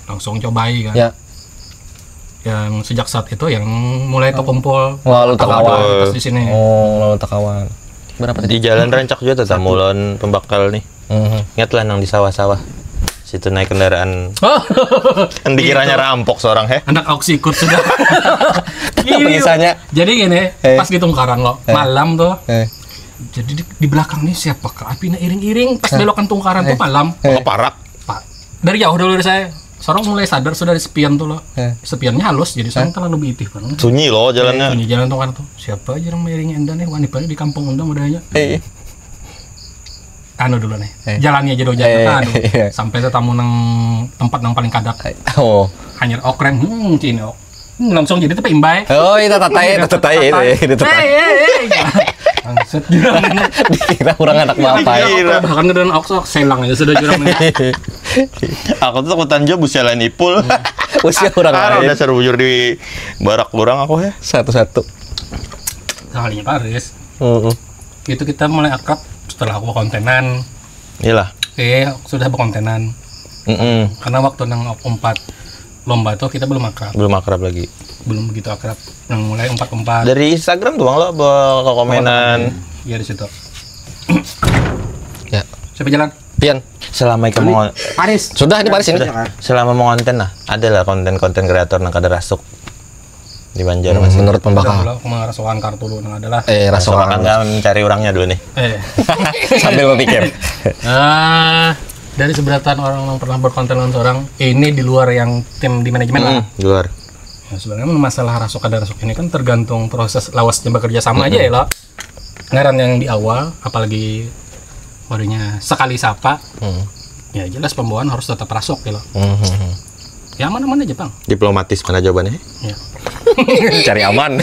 Langsung cobai kan. Ya. Yang sejak saat itu yang mulai terkumpul Lalu atau tekawan. komunitas di sini. Oh, lalu tekawan. Berapa tadi? Di jalan rancak juga tetamu lawan pembakal nih. Mhm. Ingatlah nang di sawah-sawah. Situ naik kendaraan. Oh. Kan dikiranya rampok seorang heh. Anak auksi ikut sudah. Penisanya. Jadi gini, Eh. pas di Tungkaran lo, malam tuh. Eh. Jadi di, di belakang nih siapa ke api na iring-iring pas belokan Tungkaran tuh malam. Parak. Pak, dari jauh dulu dari saya. Sorong mulai sadar sudah di sepian tuh lo. Eh. Sepiannya halus jadi sorong terlalu beitih banget. Sunyi loh jalannya. Sunyi jalan Tungkaran tuh. Siapa aja yang mairingi enda nih? Wani pada di kampung enda mudanya. Eh. anu dulu nih. Eh. Jalani aja dulu, jangan anu. Sampai tetamu nang tempat nang paling kadap. Oh. Hanyar okrem, hmm, cini ok. Hmm, langsung jadi tapi imbai. Oh, itu tatai, itu tatai, itu, itu tatai. Bangsat jurang ini. Dikira orang anak bapak. Bahkan dengan ok selang aja sudah jurang ini. Aku tuh takutan juga busia lain ipul. Usia orang Kalau lain. Dasar bujur di barak kurang aku ya. Satu-satu. Kalinya Paris. Heeh. Itu kita mulai akrab setelah aku kontenan. Iyalah. Eh, sudah berkontenan. Mm-mm. Karena waktu nang umpat lomba tuh kita belum akrab. Belum akrab lagi. Belum begitu akrab. Nang mulai umpat-umpat. Dari Instagram tuh bang lo be- ke komenan. Ya di situ. Ya. Siapa jalan? Pian. Selama ikan mau Paris. Sudah ini Paris ini. Selama mau konten lah, ada lah konten-konten kreator nang kada rasuk di Banjar Hmm, masih. Menurut pembakal. Kalau aku mah rasukan kartu dulu nang adalah. Eh, Rasokan rasokan. Kan mencari orangnya dulu nih. Eh, Sambil berpikir. ah, dari seberatan orang yang pernah berkonten dengan seorang, ini di luar yang tim di manajemen lah. Hmm, di luar. Nah, sebenarnya masalah rasuk kada rasuk ini kan tergantung proses lawasnya bekerja sama aja ya lo. Ngaran yang di awal, apalagi waduhnya sekali sapa, Hmm. ya jelas pembawaan harus tetap rasuk ya lo. Hmm, hmm, hmm. Ya aman-aman aja bang. Diplomatis mana jawabannya? Ya. Cari aman.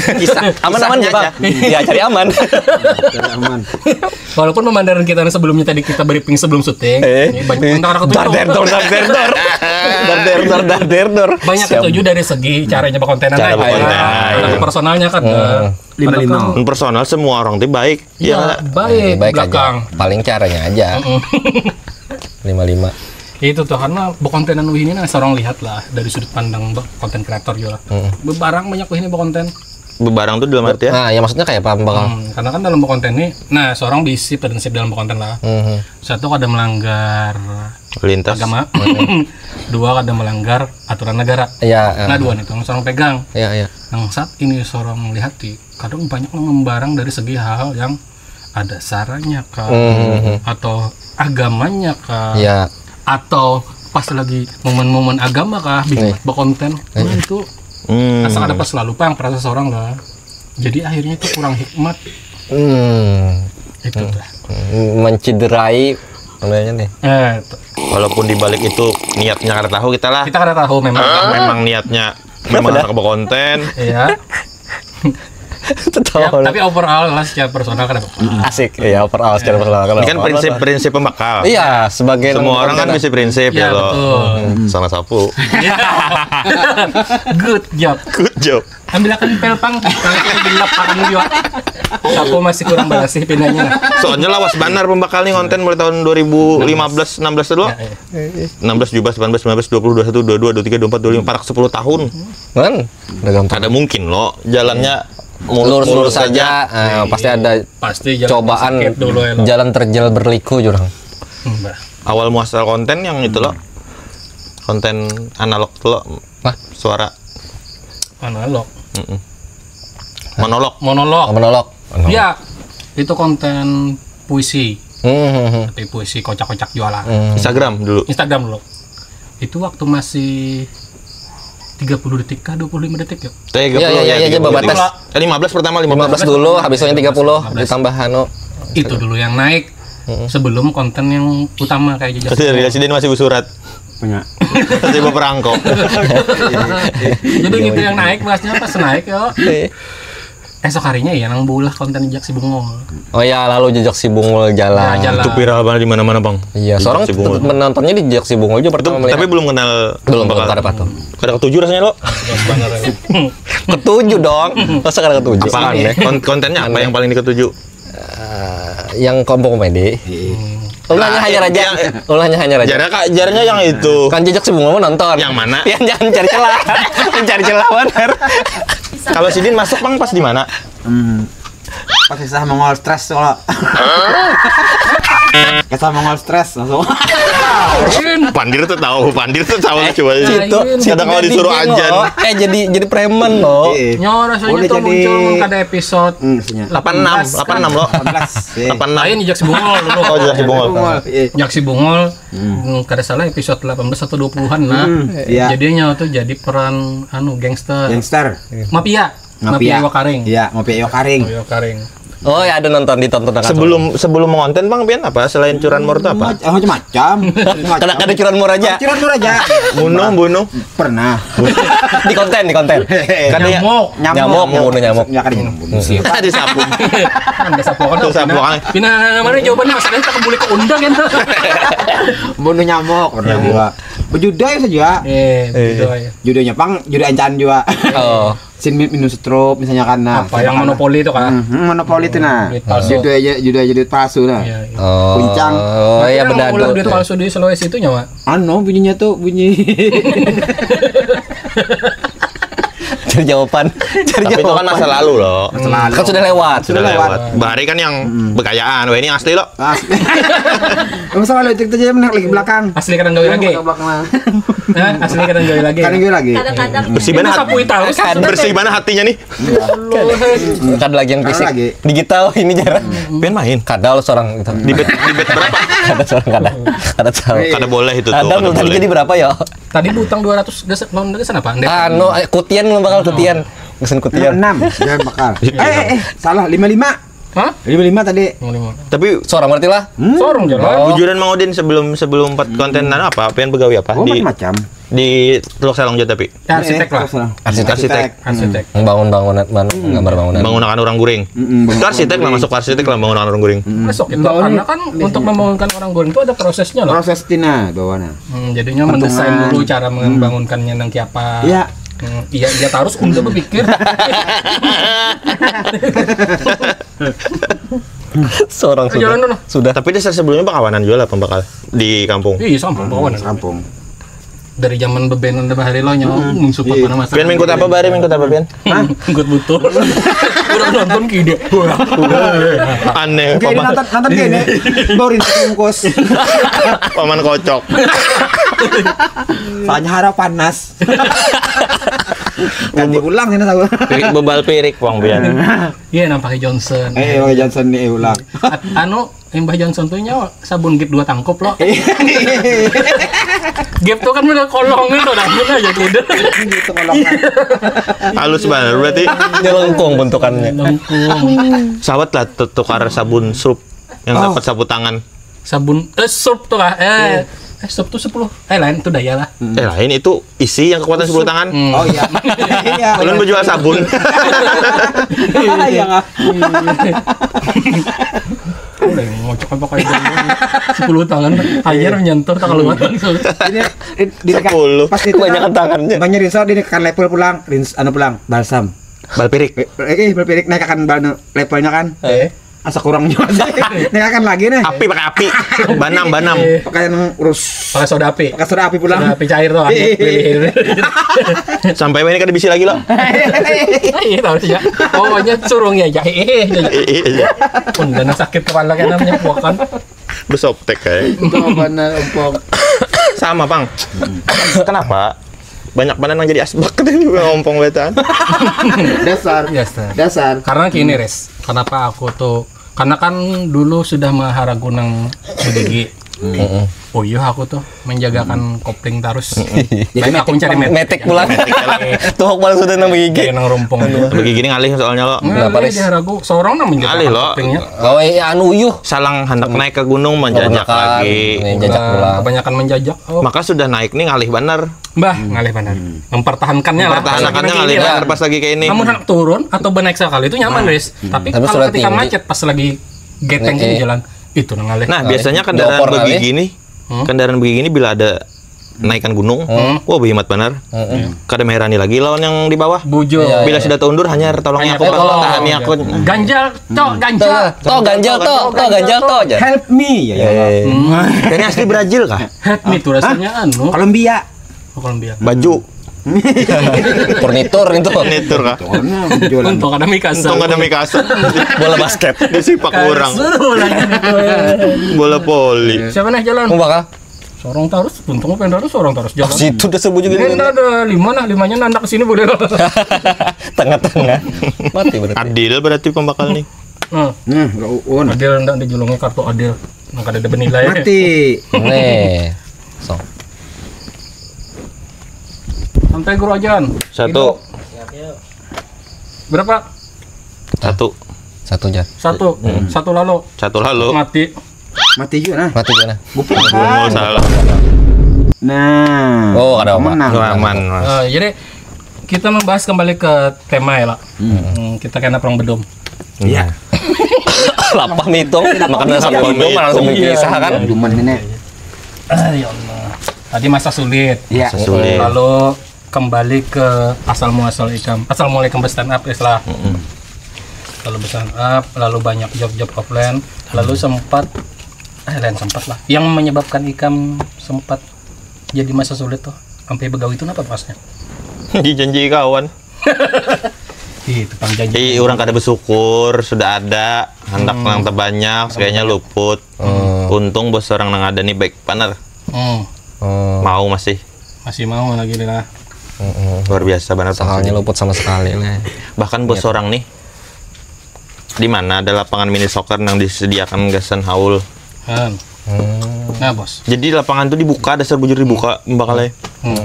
Aman-aman aja, Bang. Ya, cari aman. Aman. Walaupun pemandaran kita sebelumnya tadi kita briefing sebelum syuting, Eh. ini banyak yang tak Dar der dor, dar der dor. Dar der dor, dar der dor. Banyak Siap. Setuju dari segi caranya berkonten Cara aja. berkonten. Nah, personalnya kan Hmm. eh, Lima lima. belakang- Personal semua orang tuh baik. Ya, Ya. baik, Baik belakang. aja. Paling caranya aja. Mm-mm. Lima lima. Itu tuh karena berkontenan ini nah seorang lihat lah dari sudut pandang be- konten kreator juga lah. Mm-mm. Bebarang banyak ini berkonten. Bebarang tuh dalam arti ya. Nah, ya maksudnya kayak apa bakal? Hmm, karena kan dalam berkonten ini, nah seorang bisi prinsip dalam berkonten lah. Mhm. Satu kada melanggar Lintas. agama, dua kada melanggar aturan negara. Ya, Nah eh, dua nih tuh seorang pegang. ya, ya. Nah saat ini seorang melihat di kadang banyak yang membarang dari segi hal yang ada saranya kah Mhm. atau agamanya kah Ya. atau pas lagi momen-momen agama kah bikin Nih. berkonten nah itu Hmm. asa kada pas selalu pang perasa seorang lah jadi akhirnya itu kurang hikmat Hmm. itu dah Menciderai namanya nih. eh t- Walaupun di balik itu niatnya kada tahu kita lah. kita kada tahu memang Memang niatnya memang anak berkonten. ya Tahu ya, lah. Tapi overall lah secara personal kada apa-apa. Asik ya, overall secara personal kan. Ini kan prinsip-prinsip pembakal. Iya, sebagai Semua orang kan konten. Bisa prinsip Ya ya lo. Betul. Salah sapu. Good job. Good job. Ambil akan pel pang. Nanti dilap akan juga. Sapu masih kurang bersih pindahnya. Soalnya lawas banar pembakal nih konten mulai tahun dua ribu lima belas enam belas dulu. Ya, ya. Enam belas, tujuh belas, delapan belas, sembilan belas, dua puluh, dua puluh satu, dua puluh dua, dua puluh tiga, dua puluh empat, dua puluh lima, parak sepuluh tahun. Kan? Udah gampang. Kada mungkin lo jalannya mulus Lurus-lurus saja, eh, pasti ada Pasti jalan cobaan sakit dulu ya lo. Jalan terjal berliku jurang. Hmm, bah. Awal muasal konten yang itu lo. Konten analog tuh lo. Hah? Suara. Analog. Mm-mm. Monolog. Monolog. Monolog. Ya, itu konten puisi. Hmm, hmm, hmm. Tapi puisi kocak-kocak jualan. Hmm. Instagram dulu. Instagram dulu. Itu waktu masih tiga puluh detik kah, dua puluh lima detik ya? Tiga puluh Iya, iya, iya, iya, tiga puluh. babatas. Eh, lima belas pertama, lima belas. Lima belas dulu, habis itu tiga puluh ditambah anu. Itu dulu yang naik. Sebelum konten yang utama kayak jejak. Dari sini masih bersurat. Punya. Masih berperangko. Jadi gitu yang naik bahasnya pas naik yo. Eh. Esok harinya ya nang bulah konten jejak si bungul. Oh ya, lalu jejak si bungul jalan. Ya, jalan. Itu viral banget di mana-mana, Bang. Iya, seorang Jejak si bungul. tetap menontonnya di jejak si bungul juga Itu, pertama melihat. Tapi belum kenal. Belum, belum Bakal. Kada patuh. Kada ketujuh rasanya lo. Ketujuh dong. Masa kada ketujuh? Apa? Aneh. Kon- kontennya apa Aneh. Yang paling diketuju? Eh, yang kelompok komedi. Iya. Ulahnya hanyar aja. Yang- Ulahnya hanyar aja. Jarnya kak, jarnya yang itu. Kan jejak si bungul mau nonton. Yang mana? Yang jangan cari celah. Mencari celah benar. Kalau sidin masuk bang pas di mana? Hmm. Pas kisah Mongol stres kalau. Kisah Mongol stres langsung. Pandir tuh tahu, pandir tuh tahu coba. Situ, Lain. situ Kadang kalau jadi disuruh geng, ajan. Oh. Eh jadi jadi preman loh. Iya. Nyawa rasanya Boleh tuh jadi muncul pada episode Hmm, maksudnya. Delapan enam, delapan enam lo. Delapan belas. Iya. Delapan enam. Lain jejak si bungul dulu. Oh, jejak si bungul. Bungul, iya. Jejak si bungul. Hmm. Hmm, kada salah episode delapan belas atau dua puluhan nah. Hmm, iya. Jadi nyawa tuh jadi peran anu gangster. Gangster. Mafia. Mafia. Iwa Karing. Iya, mafia Iwa Karing. Iwa Karing. Oh ya, ada nonton, ditonton akan. Sebelum sebelum mengonten, Bang, pian apa selain curanmor itu apa? Mac- ah, macam-macam. Kada kada curanmor aja. Curanmor aja. Bunuh, bunuh. Pernah. Di konten, di konten. Kada ya? Nyamuk. Nyamuk, bunuh nyamuk. Ya kada nyamuk. Bunuh siapa? Ada sapu. Ada sapu kan? Tuh sapu kan. Pina mana jawabannya maksudnya tak boleh ke undang kan? Bunuh nyamuk pernah juga. Bejuda ya saja. Eh, betul ya. Judanya pang, juda ancan juga. Oh. Sin mi- minum setrup misalnya kan nah. Apa yang monopoli itu kan? Hmm, monopoli itu nah. Duit palsu. Juda aja, juda aja duit palsu nah. Iya, iya. Oh. Puncang. Oh ya Kira-kira benar. ngulah duit palsu di Sulawesi itu nyawa. Anu bunyinya tuh bunyi. Cari jawaban. Cari Tapi itu kan jawaban. Masa lalu loh. Selalu. Kan sudah lewat. Sudah lewat. Bahari kan yang berkayaan, wah ini asli loh. Asli. Masalah itu kita aja menarik lagi belakang. Asli kadang gawe lagi. Belakang. Hah? Asli kadang gawe lagi. Kadang gawe lagi. Kadang-kadang Bersih banget Kita hati. sapu tahu. Bersih banget hatinya nih. Kan ada lagi yang Ada fisik. lagi. Digital ini jarang. Pian main. Kadal seorang itu. Di bet di bet berapa? Ada seorang kadal. Kada tahu. Iya. Kada boleh itu tuh. Ada Kada tadi boleh. Jadi berapa ya? Tadi butang dua ratus des lawan des apa? Des. Anu, eh, kutian bakal kutian. Kesan kutian. Enam, jangan bakal. Eh, eh, eh, salah lima lima. Hah? Lima lima tadi. Yang lima. Tapi Seorang berarti lah. Seorang jalan. Oh. Bujuran Mang Udin sebelum sebelum empat konten anu apa? Pian begawi apa Oh, di macam-macam. di Teluk Salong juga tapi Ya, arsitek lah. Arsitek. Arsitek. Membangun bangunan, mana gambar bangunan. bangunan orang guring. Mm-mm, Itu arsitek lah, masuk arsitek lah bangunan orang guring. Masuk itu Bangun karena kan untuk membangunkan orang guring itu ada prosesnya loh. Proses tina bawa nah. Hmm, jadinya mendesain Perhitungan. Dulu cara membangunkannya nang kiapa. Iya. Hmm, iya iya terus untuk berpikir. Seorang Jalan dulu. Sudah. Sudah. Tapi dasar sebelumnya bakawanan juga lah pembakal di kampung. Iya sama kawan. Kampung. Dari zaman bebenan udah bahari lo nyawa mensupport Iya. Mana masa. Pian mengikut apa bari mengikut apa pian? Ikut butuh. Udah nonton kide. Aneh. Oke, ini Paman, nonton nonton kayak ini. Borin bungkus. paman kocok. Soalnya harap panas. Ganti ulang ini tahu. Pi- Bebal pirik bang pian. Iya nampaknya Johnson. Eh, Bang Johnson nih ulang. At- Anu Imbah Johnson tuh nyawa sabun git dua tangkup lo. Gap tuh kan udah kolong itu dah aja tuh. Gitu kalau nggak. Halus banget berarti. Nyelengkung bentukannya. Lengkung. Sawat lah tu- tukar sabun sup yang Oh. dapat sapu tangan. Sabun eh sup tuh lah. Eh, eh sup tuh sepuluh. Eh lain tuh daya lah. Eh lain itu isi yang kekuatan sepuluh tangan. Hmm. Oh iya. Iya. Ulun berjual sabun. Iya nggak. Udah ngocok apa kayak sepuluh tangan aja menyentuh tak keluar langsung. Ini di, di, Sepuluh. Pas itu Kebanyakan tangannya. Banyak rinso di kan level pulang, rins anu pulang, balsam. Balpirik. Eh, eh, berpirik naik akan bal levelnya kan. Eh, Asa kurang juga sih. Naik akan lagi nih. Api pakai api. Banam banam. Pakai yang urus pakai soda api. Pakai soda api pulang. Soda api cair tuh. Iya. Pilih. Sampai ini kada bisi lagi lo. Iya tahu sih ya. Pokoknya surungnya aja. Eh, eh, eh. Iya. Pun dana sakit kepala kan namanya puakan. Besoptek kayak. Itu benar empok. Sama pang. Kenapa? Banyak banget yang jadi asbak tadi juga ngompong wetan. Dasar. Dasar. Dasar. Karena gini Res, kenapa aku tuh karena kan dulu sudah maharagu nang begigi. Oh iya aku tuh menjagakan kopling terus. Baik aku mencari metik. Metik pulang. Tuhok paling sudah nang begigi. Kayak nang rompong itu. Begini ngalih soalnya lo. Ngalih Paris? Diharagu seorang nang menjaga Ngalih lo. Koplingnya. Oh iya anu uyuh. Salang hendak naik ke gunung menjajak Makan, lagi. nih, jajak pulang. Kebanyakan menjajak. Oh, Maka sudah naik nih ngalih bener. Mbah ngalih benar. Mempertahankannya lah. Pertahankannya Pas lagi ngalih begini, bener ya. Pas lagi kayak ini. Namun anak turun atau benaik sekali itu nyaman Res. Tapi Tapi kalau sudah ketika tinggi. Macet pas lagi geteng Nih, di eh. jalan itu nang ngalih. Nah biasanya kendaraan Diopor kali. Begini, Hmm. Kendaraan begini bila ada naikan gunung, wah berhemat benar. Kada mengherani lagi lawan yang di bawah. Bujur. Iya, Bila sudah teundur hanya tahu Hanya aku tahu. Tahan aku. Ganjal, cok, ganjal. Toh ganjal toh, toh ganjal toh aja. Help me ya. Ya. Dari asli Brazil kah? Help me tuh rasanya anu. Kolombia. Oh, Kolombia. Baju. Furnitur itu. Furnitur kah? Karena jualan. Untung ada Mikasa. Untung ada Mikasa. Bola basket. Di sipak orang. Suruh lagi. Bola poli. Siapa nih jalan? Mau bakal? Sorong terus, untung pengen terus sorong terus jalan. Situ udah sebut juga Ini gitu. Ada lima nah, limanya nandak ke sini boleh loh. Tengah-tengah. Mati berarti. Adil berarti pembakal nih. Nah, Nah, lo un. Adil ndak dijulungi kartu adil. Nang kada ada benilai. Mati. Nih. So. Santai guru ajan. Satu. Berapa? Satu. Satu aja. Satu, satu lalu Satu lalu. Mati. Mati juga nah. Mati juga nah. Bungo salah. Nah. Oh, ada apa? Menang. Aman, Mas. Eh, jadi kita membahas kembali ke tema ya lah. Hmm, kita kena perang bedum. Iya. Lapah mitung, makan nasi Lapah mitung, langsung mitung. dipisah kan. Duman ini. Ah, ya Allah. Tadi masa sulit. Iya. Sulit. Lalu kembali ke asal muasal ikam. Asal mulai ikam stand up is lah. Lalu stand up, lalu banyak job-job offline, lalu sempat eh lain sempat lah. Yang menyebabkan ikam sempat jadi masa sulit tuh sampai begawi itu apa tuh pasnya? Dijanji kawan. Ih, tukang janji. Jadi orang kada bersyukur sudah ada handak nang terbanyak, kayaknya luput. Untung bos orang nang ada nih baik benar. Hmm, Oh, Mau masih masih mau lagi lah. luar biasa banget. Soalnya luput sama sekali lah. Bahkan bos orang nih di mana ada lapangan mini soccer yang disediakan gasan haul. Kan. Nah, bos. Jadi lapangan tuh dibuka, dasar bujur dibuka, bakal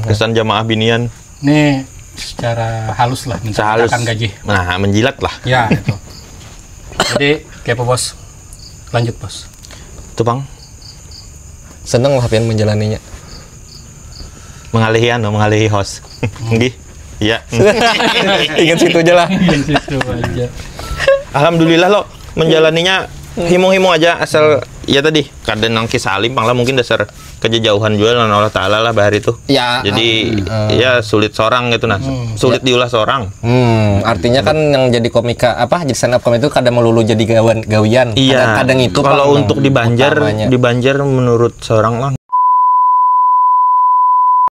gasan jamaah binian. Ini secara halus lah Sehalus. Menceritakan gaji. Nah, menjilat lah. Ya, itu. Jadi, kayak apa, bos? Lanjut, bos. Tuh, Bang. Seneng lah pian menjalaninya. Mengalihi anu, mengalihi host. Nggih. Iya. Ingat situ aja lah. Yang situ aja. Alhamdulillah lo menjalaninya himung-himung aja asal ya tadi kada nang kisah alim pang lah mungkin dasar kejejauhan juga lawan Allah Taala lah bahari itu. Ya, Jadi ah, ya sulit seorang gitu nah. Sulit diulah seorang. Hmm, artinya kan yang jadi komika apa jadi stand up comedy itu kadang melulu jadi gawan gawian. Iya. Kadang, kadang itu Kalau pang untuk di Banjar, utamanya. Di Banjar menurut seorang lah